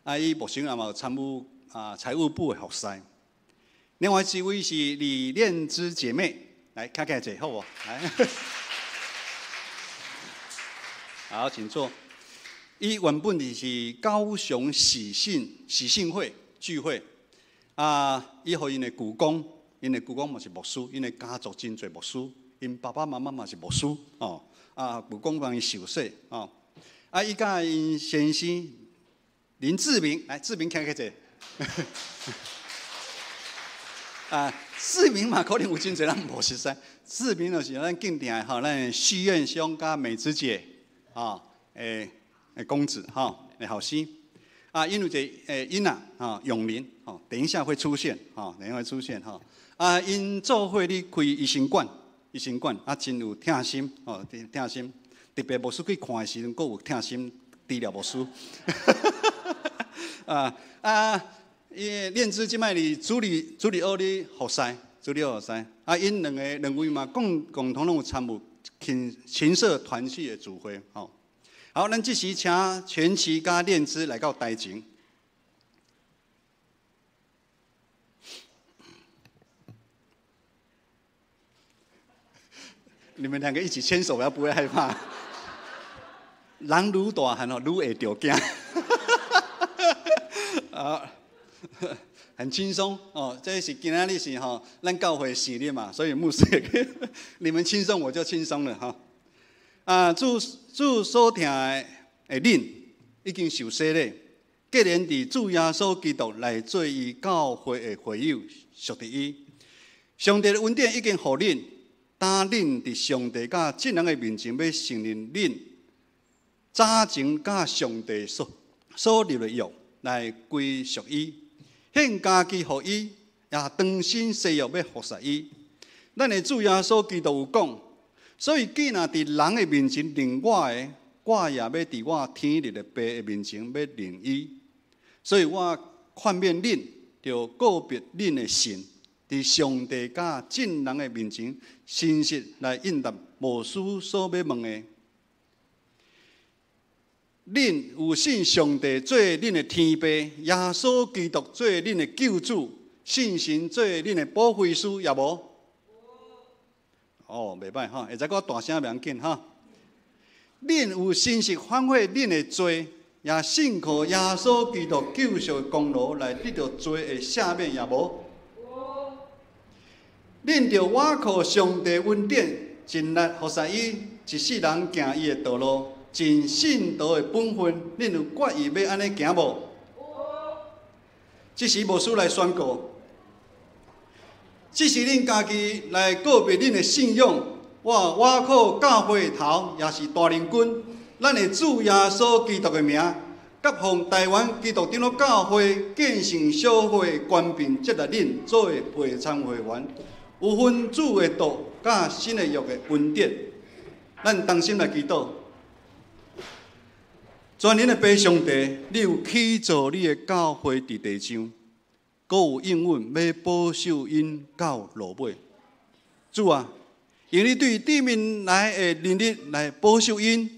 啊，伊目前也嘛有參與啊財務部的服侍。另外一位是李煉芝姐妹，來，徛起來坐好無？來，好，請坐。伊原本就是高雄喜信會聚會，啊，伊予𪜶的舅公，𪜶的舅公嘛是牧師，𪜶的家族真濟牧師，𪜶爸爸媽媽嘛是牧師，哦，啊，舅公幫伊受洗，哦，啊，伊佮𪜶先生林志明，來，志明徛起來坐。啊，志明嘛，可能有真濟人無熟似。志明就是咱敬定的吼，咱許願兄佮美芝姐，啊，欸，公子吼，欸，後生。啊，𪜶有一個欸囡仔，吼，永林，吼，等一下會出現，吼，等一下會出現，吼。啊，𪜶做伙咧開醫生館，醫生館啊，真有疼心，吼，疼心。特別牧師去看的時陣，閣有疼心治療牧師。啊啊！伊煉芝這擺佇主禮學咧服侍，主禮學服侍。啊，𪜶兩个兩位嘛，共同攏有參與琴社團契的聚會，吼。好，咱這時請全齊佮煉芝來到台前。你們兩個一起牽手，我不會害怕。人愈大漢哦，愈會著驚。啊。很輕鬆哦，這是今仔日是吼，咱教會生日嘛，所以牧師也你們輕鬆，我就輕鬆了哈。啊，主所疼的恁已經受洗禮，既然佇主耶穌基督來做伊教會的會友，屬佇伊。上帝的恩典已經予恁，當恁佇上帝佮眾人的面前欲承認恁早前佮上帝所立的約來歸屬伊。獻家己予伊，也當心誓約欲服侍伊。咱的主耶穌基督有講，所以既若佇人的面前認我的，我也欲佇我天日的爸的面前欲認伊。所以我勸勉恁，著告別恁的信，佇上帝佮眾人的面前，誠實來應答牧師所欲問的。恁有信上帝做恁的天爸，耶穌基督做恁的救主，信神做恁的保惠師，也無？哦，袂䆀吼，會使閣大聲袂要緊吼。恁有誠實反悔恁的罪，也信靠耶穌基督救贖的功勞來得著罪的赦免，也無？恁著倚靠上帝恩典，盡力服侍伊，一世人行伊的道路。盡信徒的本分，恁有決意欲按呢行無？這時牧師來宣告，這時恁家己來告別恁的信仰，我倚靠教會頭，也是大靈軍，咱的主耶穌基督的名，佮奉臺灣基督長老教會建成小會權柄，接納恁做會參會員，有份主的道佮新的約的恩典，咱同心來祈禱。全能的父上帝，你有起造你的教會佇地上，閣有應允欲保守𪜶到落尾。主啊，用你對地面來的能力來保守𪜶，予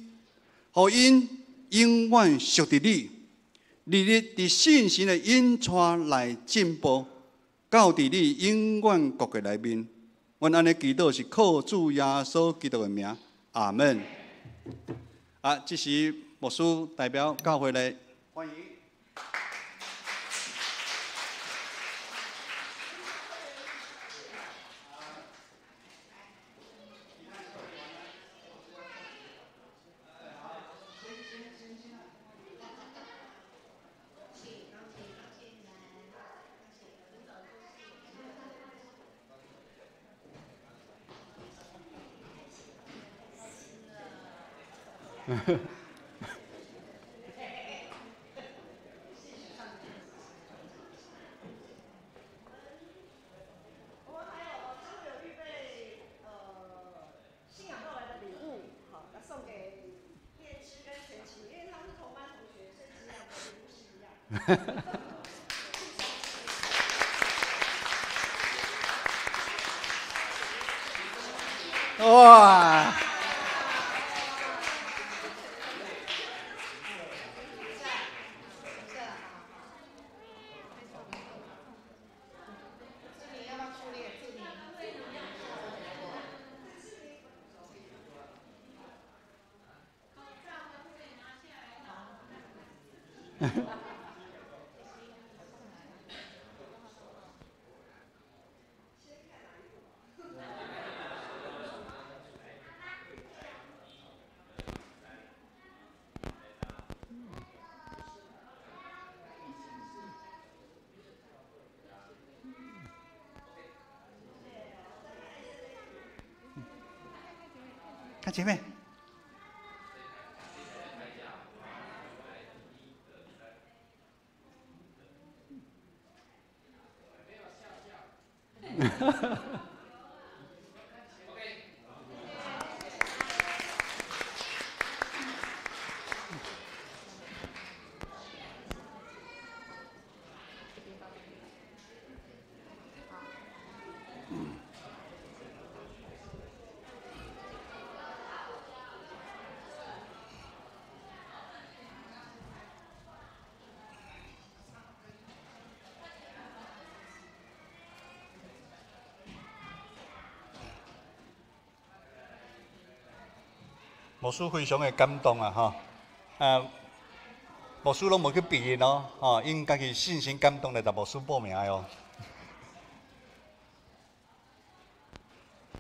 𪜶永遠屬佇你，日日佇信心的引帶來進步，到佇你永遠國的內面。阮按呢祈禱是靠主耶穌基督的名，阿門。啊，這時牧師代表教會來歡迎。我們還有他們有預備信仰到來的禮物，好，要送給煉芝跟全齊，因為他們是同班同學，所以這兩個禮物是一樣。哇！看前面。牧师非常的感动啊！吼，啊，牧师拢无去逼𪜶哦，吼，𪜶家己信心感动来共牧师报名的哦。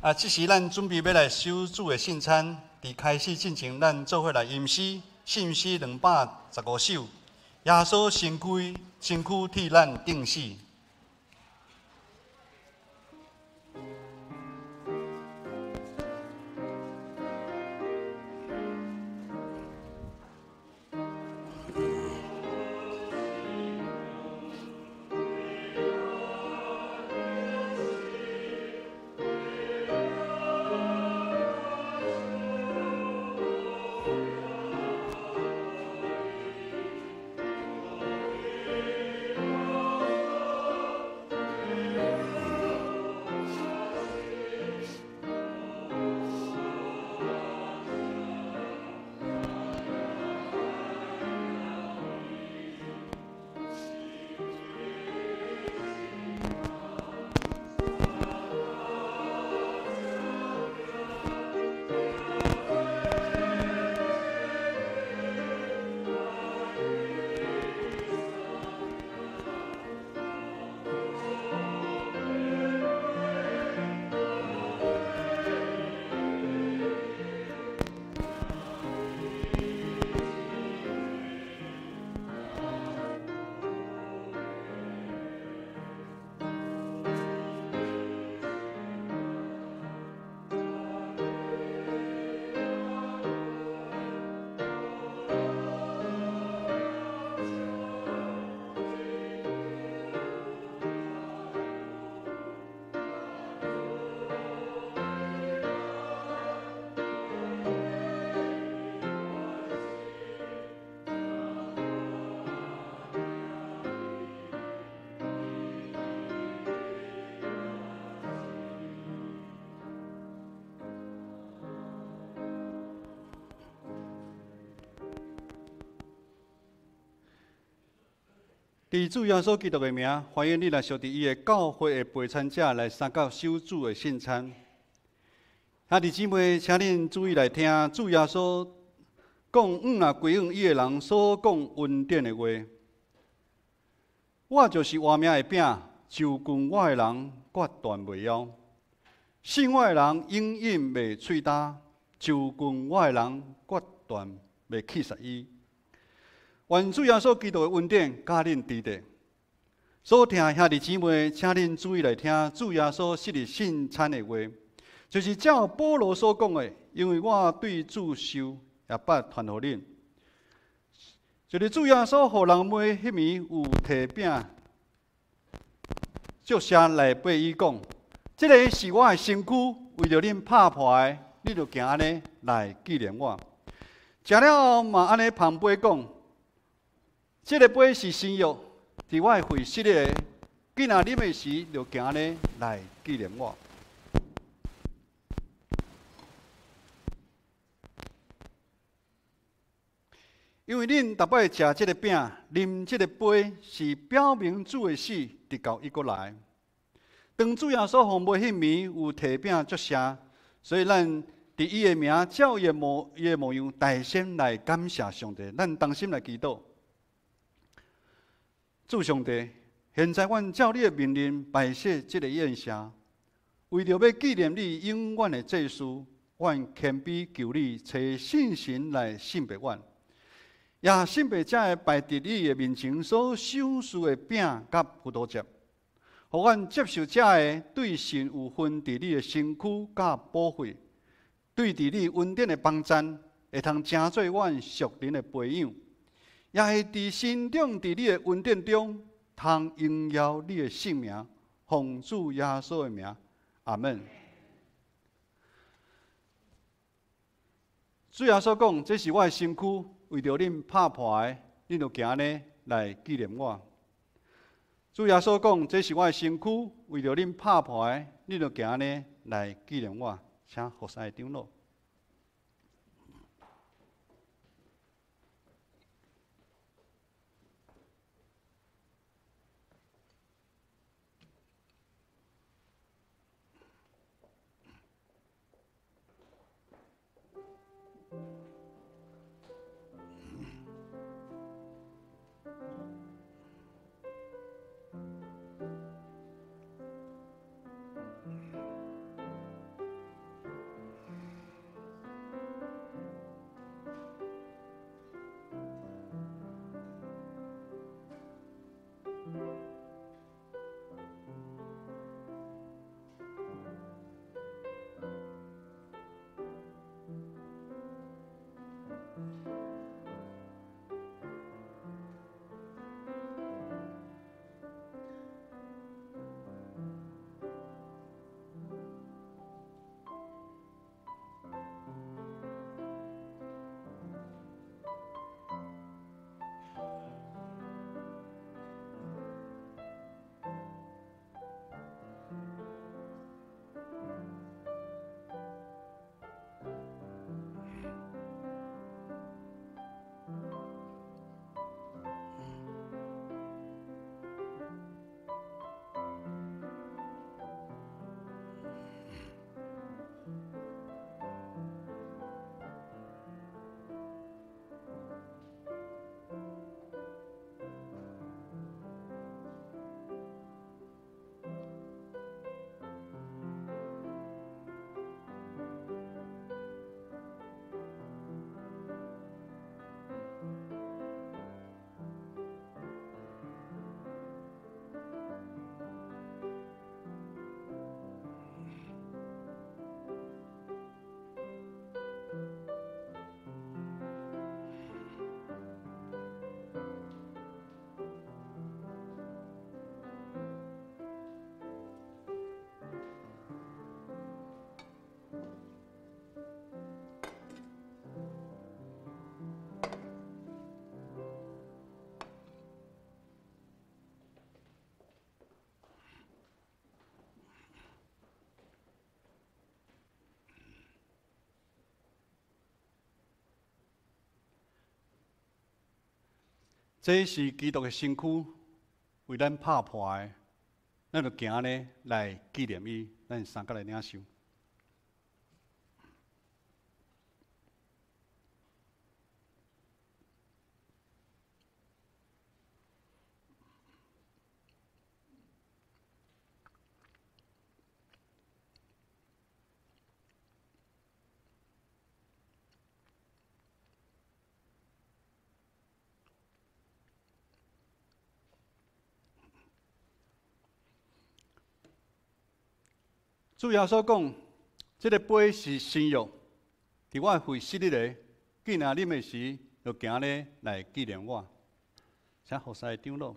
啊，这时咱准备欲来守主的圣餐，伫开始进前，咱做伙来吟诗，圣诗215首，耶稣身躯身躯替咱钉死。伫主耶稣基督的名，欢迎你来相伫伊的教会的陪餐者来参加守主的圣餐。兄弟姊妹，请恁注意来听主耶稣讲，向若归向伊的人所讲恩典的话。我就是活命的饼，就近我的人决断袂枵；信我的人永远袂喙焦，就近我的人决断袂气死伊。愿主耶稣基督的恩典佮恁伫咧。所听兄弟姊妹，请恁注意来听主耶稣昔日圣餐的话，就是照保罗所讲的，因为我对主受，也捌传予恁。就是主耶稣予人买彼暝有提饼，祝谢来擘伊讲：这个是我的身躯，为著恁拍破的，你著行按呢来纪念我。食了后嘛按呢捧杯讲：这个杯是新约，伫我的血设立的，囝若啉的时，就行按呢来纪念我。因為恁逐擺食這个餅、啉這个杯，是表明主的死，直到伊閣來。當主耶穌降賣彼暝，有提餅祝謝，所以咱佇伊的名，照伊的模樣，大聲來感謝上帝。咱同心來祈禱。主上帝，現在阮照你的命令擺設這个宴席，為著欲紀念你永遠的祭司，阮謙卑求你，揣聖神來聖別阮，也聖別這个擺佇你的面前所賞賜的餅佮葡萄汁，予阮接受這个對神有份佇你的身軀佮寶血，對佇你恩典的幫贊，會通成做阮屬靈的培養，也會佇成長佇你的恩典中，通榮耀你的聖名，奉主耶穌的名，阿門。主耶穌講：這是我的身軀，為著恁拍破的，恁著行按呢來紀念我。主耶穌講：這是我的身軀，為著恁拍破的，恁著行按呢來紀念我。請服侍長老。這是基督的身軀，為咱拍破的，咱就行按呢來紀念伊，咱三角來領受。主耶穌講：這个杯是新約，佇我的血設立的，既然啉的時，就行按呢來紀念我。請服侍長老。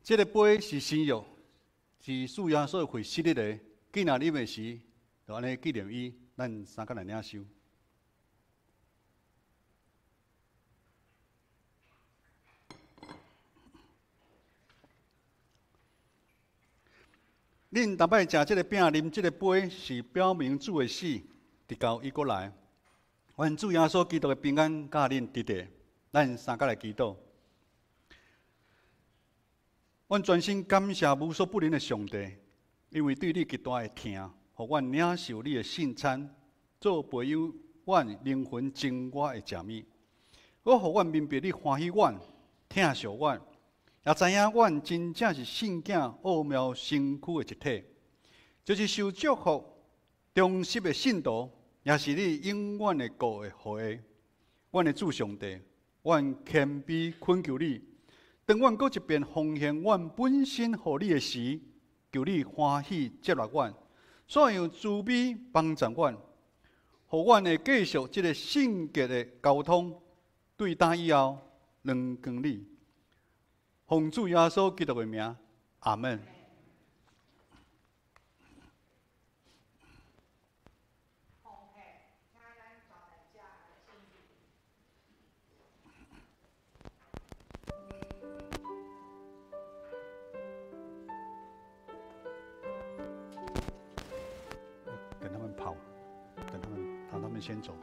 這个杯是新約，是主耶穌血洗禮的。紀念啉的時，就按呢紀念伊，咱三個來領受。恁逐擺食這个餅、啉這个杯，是表明主的死，直到伊閣來。願主耶穌基督的平安佮恁佇咧，咱三個來祈禱。阮專心感謝無所不能的上帝，因為對你極大的疼，予阮領受你的聖餐，做培養阮靈魂真我的食物。閣予阮明白你歡喜阮、疼惜阮，也知影阮真正是聖囝奧妙身軀的一體，就是受祝福、忠實的信徒，也是你永遠的國的後裔。阮的主上帝，阮謙卑懇求你。當阮閣一遍奉獻阮本身予你的時，求你歡喜接納阮，煞用慈悲幫助阮，予阮會繼續這个聖潔的交通，對今以後榮光你。奉主耶穌基督的名，阿門。等他們跑，等他們，讓他們先走。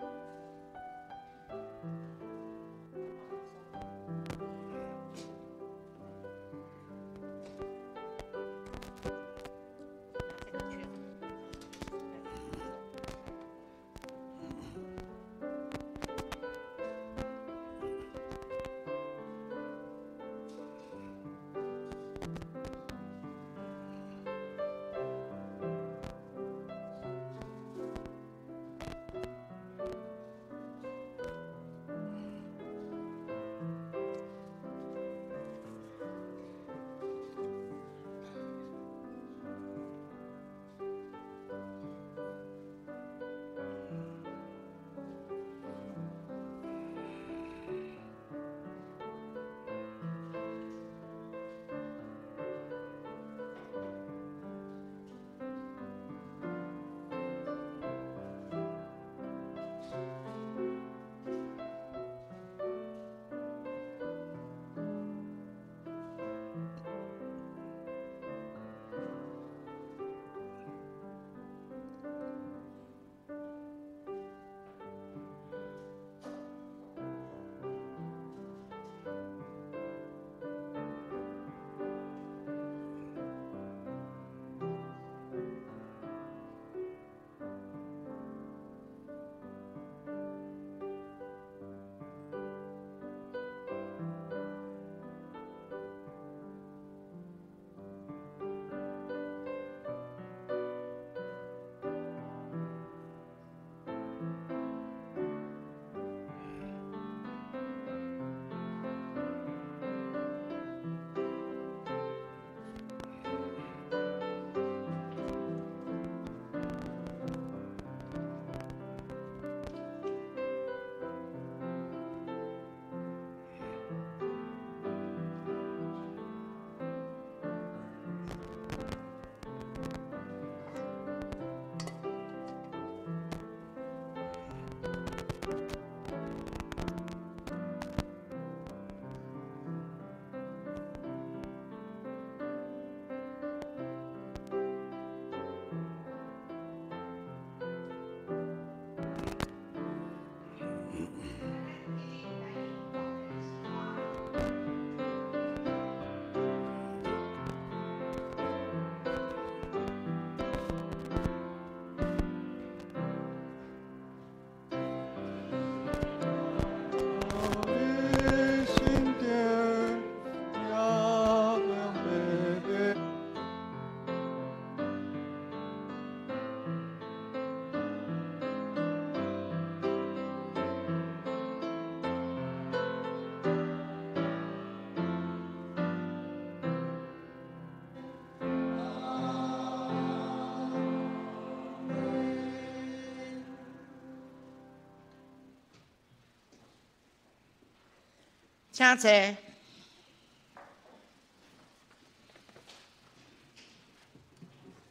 請坐。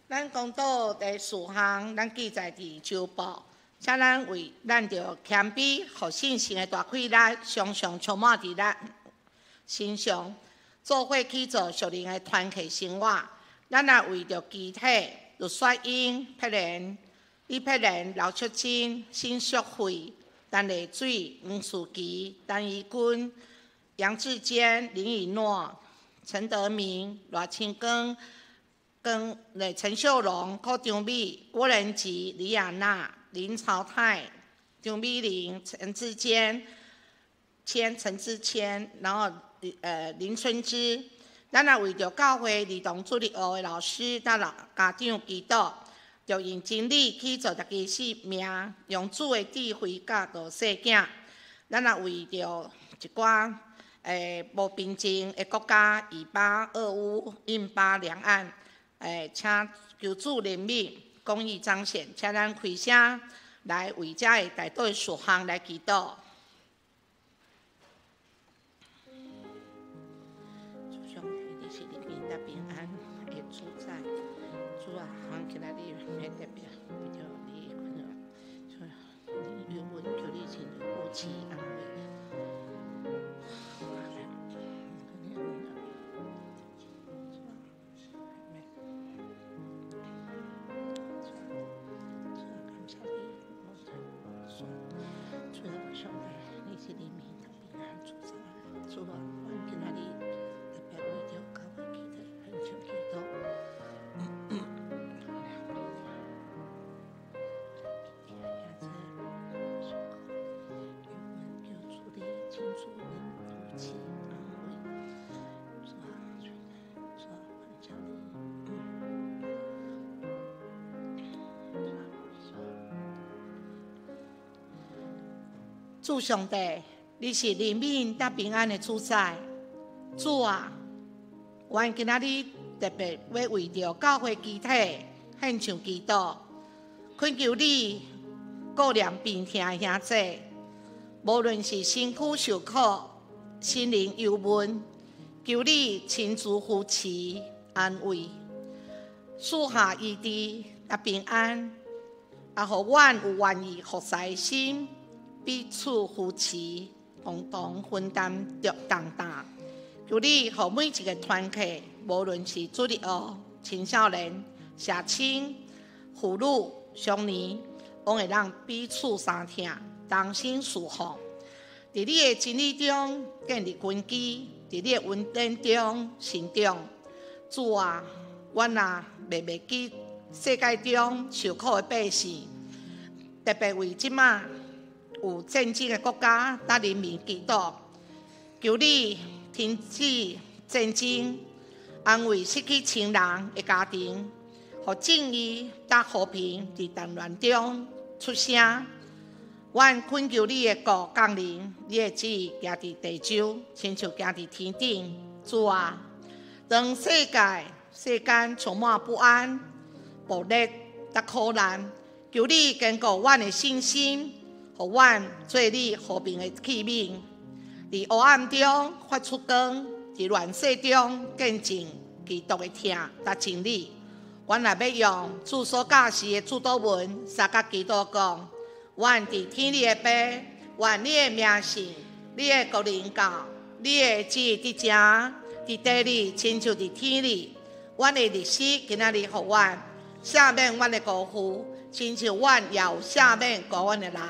咱講到第四項，咱記載佇週報，請咱為咱著謙卑，予信心的大氣力，常常充滿佇咱身上，做伙去做屬靈的團契生活。咱也為著肢體，盧雪英、佩蓮、李佩蓮、劉淑珍、辛淑慧、陳麗水、黃淑琪、陳怡君、楊志堅、林以諾、陳德明、賴清光、跟陳秀龍、柯張美、郭仁吉、李亞娜、林朝泰、張美玲、陳志堅、千陳志谦，然後林春枝。咱也為著教會兒童主日學的老師佮老家長祈禱，著用真理去做家己性命，用主的智慧教導細囝。咱也為著一寡無平靜的國家，以巴、俄烏、印巴兩岸。請求主憐憫，公義彰顯，請咱開聲來為遮个代禱事項來祈禱。主上帝，你是憐憫佮平安的主宰，主啊，阮今仔日欲特別為著你，主啊，你有恩求你親自扶持安慰。主啊，阮今仔日特別為著教會祈禱，獻上祈禱。主上帝，你是憐憫佮平安的主宰。主啊，阮今仔日特別欲為著教會肢體獻上祈禱，懇求你顧念病痛的兄弟，無論是身軀受苦、心靈憂悶，求你親自扶持安慰，賜下醫治佮平安，也予阮有願意服侍的心，彼此扶持，共同分擔著重擔。求你予每一个團契，無論是主日學、青少年、社青、婦女、少年，攏會當彼此相疼，同心侍奉。佇你的真理中建立根基，佇你的恩典中成長。主啊，阮也袂袂記世界中受苦的百姓，特別為這馬有戰爭的國家佮人民祈禱，求你停止戰爭，安慰失去親人的家庭，予正義佮和平佇動亂中出聲。阮懇求你的國降臨，你的旨意行佇地上，親像行佇天頂。主啊，當世界世間充滿不安、暴力佮苦難，求你堅固阮的信心，予阮做你和平的器皿，佇黑暗中發出光，佇亂世中見證基督的疼佮真理。阮也欲用主所教示的主禱文，相佮祈禱講：阮佇天裡的父，願你的名聖，你的國臨到，你的旨意佇成，佇地裡親像佇天裡。阮的日食今仔日予阮，赦免阮的辜負，親像阮也有赦免辜阮的人。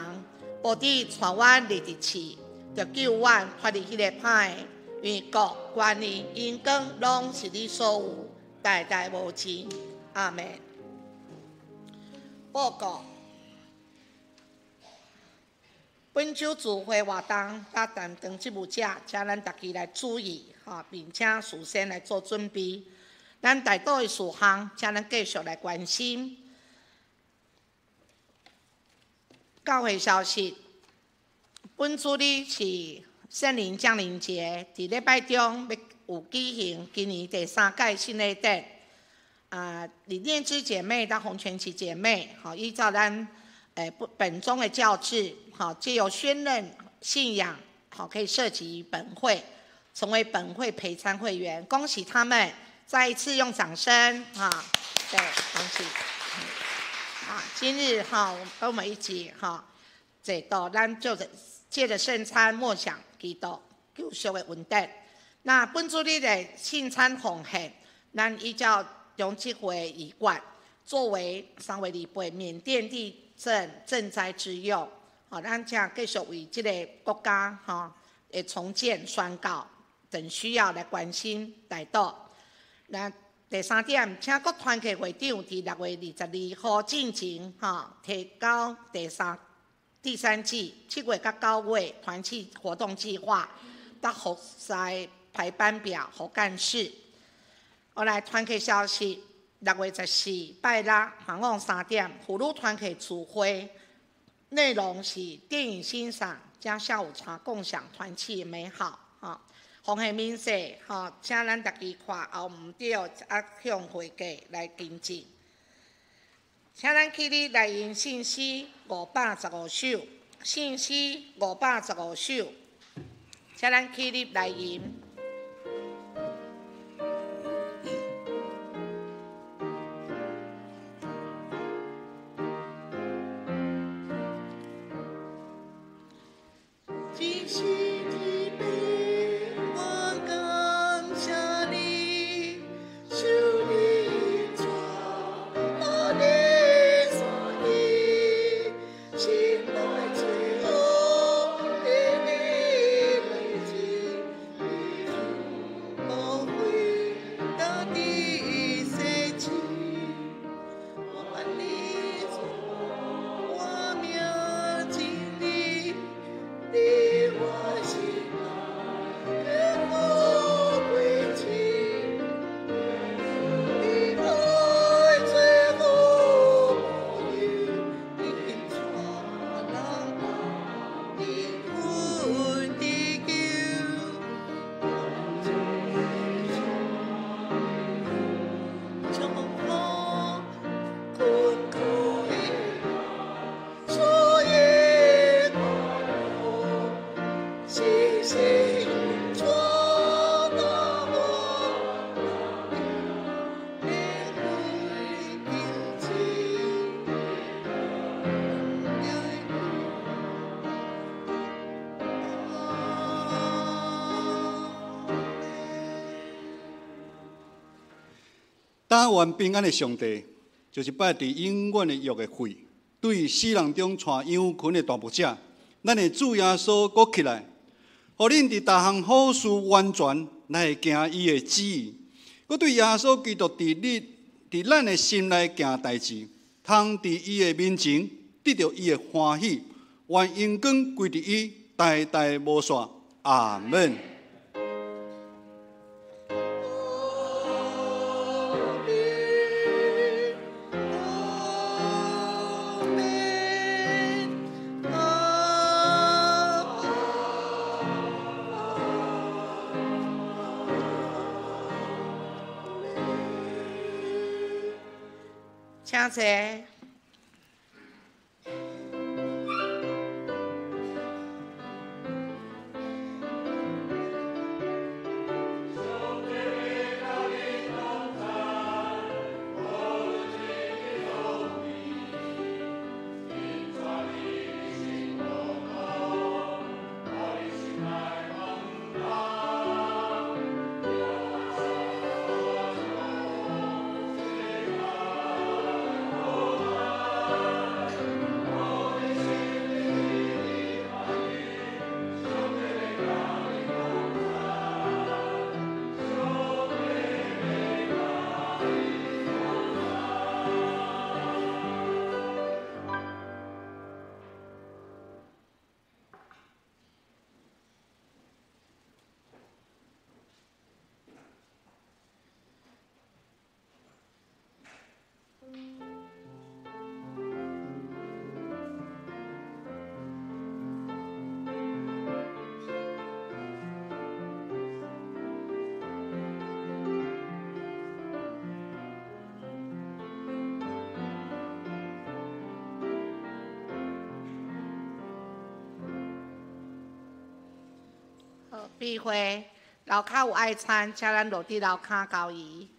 無得帶阮入佇試，著救阮脫離彼个歹的，因為國、權力、榮光攏是你所有，代代無盡。阿們。報告。本週聚會活動佮擔當職務者，請咱大家來注意，吼，並且事先來做準備。咱代禱的事項，請咱繼續來關心。教會消息：本主日是聖靈降臨節，佇禮拜中欲有舉行今年第三屆聖禮典。啊，李念芝姐妹佮洪全琪姐妹，吼，依照咱本宗的教制，吼，藉由宣認信仰、好，可以涉及本會，成為本會陪餐會員，恭喜他們！再一次用掌聲啊，對，恭喜！啊，今日哈，跟我們一起哈，這到咱就借著聖餐默想基督救贖的恩典。那本主日的聖餐奉獻，咱依照中執會儀慣，作為3月28緬甸地震賑災之用。好，咱請繼續為這个國家哈的重建宣告等需要來關心代禱。那第三點，請各團契會長佇6月22號進前哈提交第三季7月佮9月團契活動計劃，佮服侍排班表予幹事。後來團契消息，6月14拜六下午3點，婦女團契聚會。內容是電影欣賞加下午茶共享團契美好，哈！奉獻明細，哈，請咱大家看後毋著，啊向會計來跟進。請咱起立來吟聖詩515首，聖詩515首，請咱起立來吟。一時一地，我感謝你，求你帶我的山去，心內最好的你來接，你無悔大地洗淨，我願你做我命真理。你我心內天父歸情，你愛最好模樣，你帶人靈魂得救，祝福困苦的人，所以我。星星传到我，灵魂平静。但願平安的上帝，就是擺佇永遠的約的會，對死人中帶羊群的大牧者，咱的主耶穌閣起來，予恁佇逐項好事完全來行伊的旨意，閣對耶穌基督佇你佇咱的心內行代誌，通佇伊的面前得著伊的歡喜，願榮光歸佇伊，代代無煞。阿門。請坐。 Oh 比會，樓跤有愛餐，請咱落佇樓跤交伊。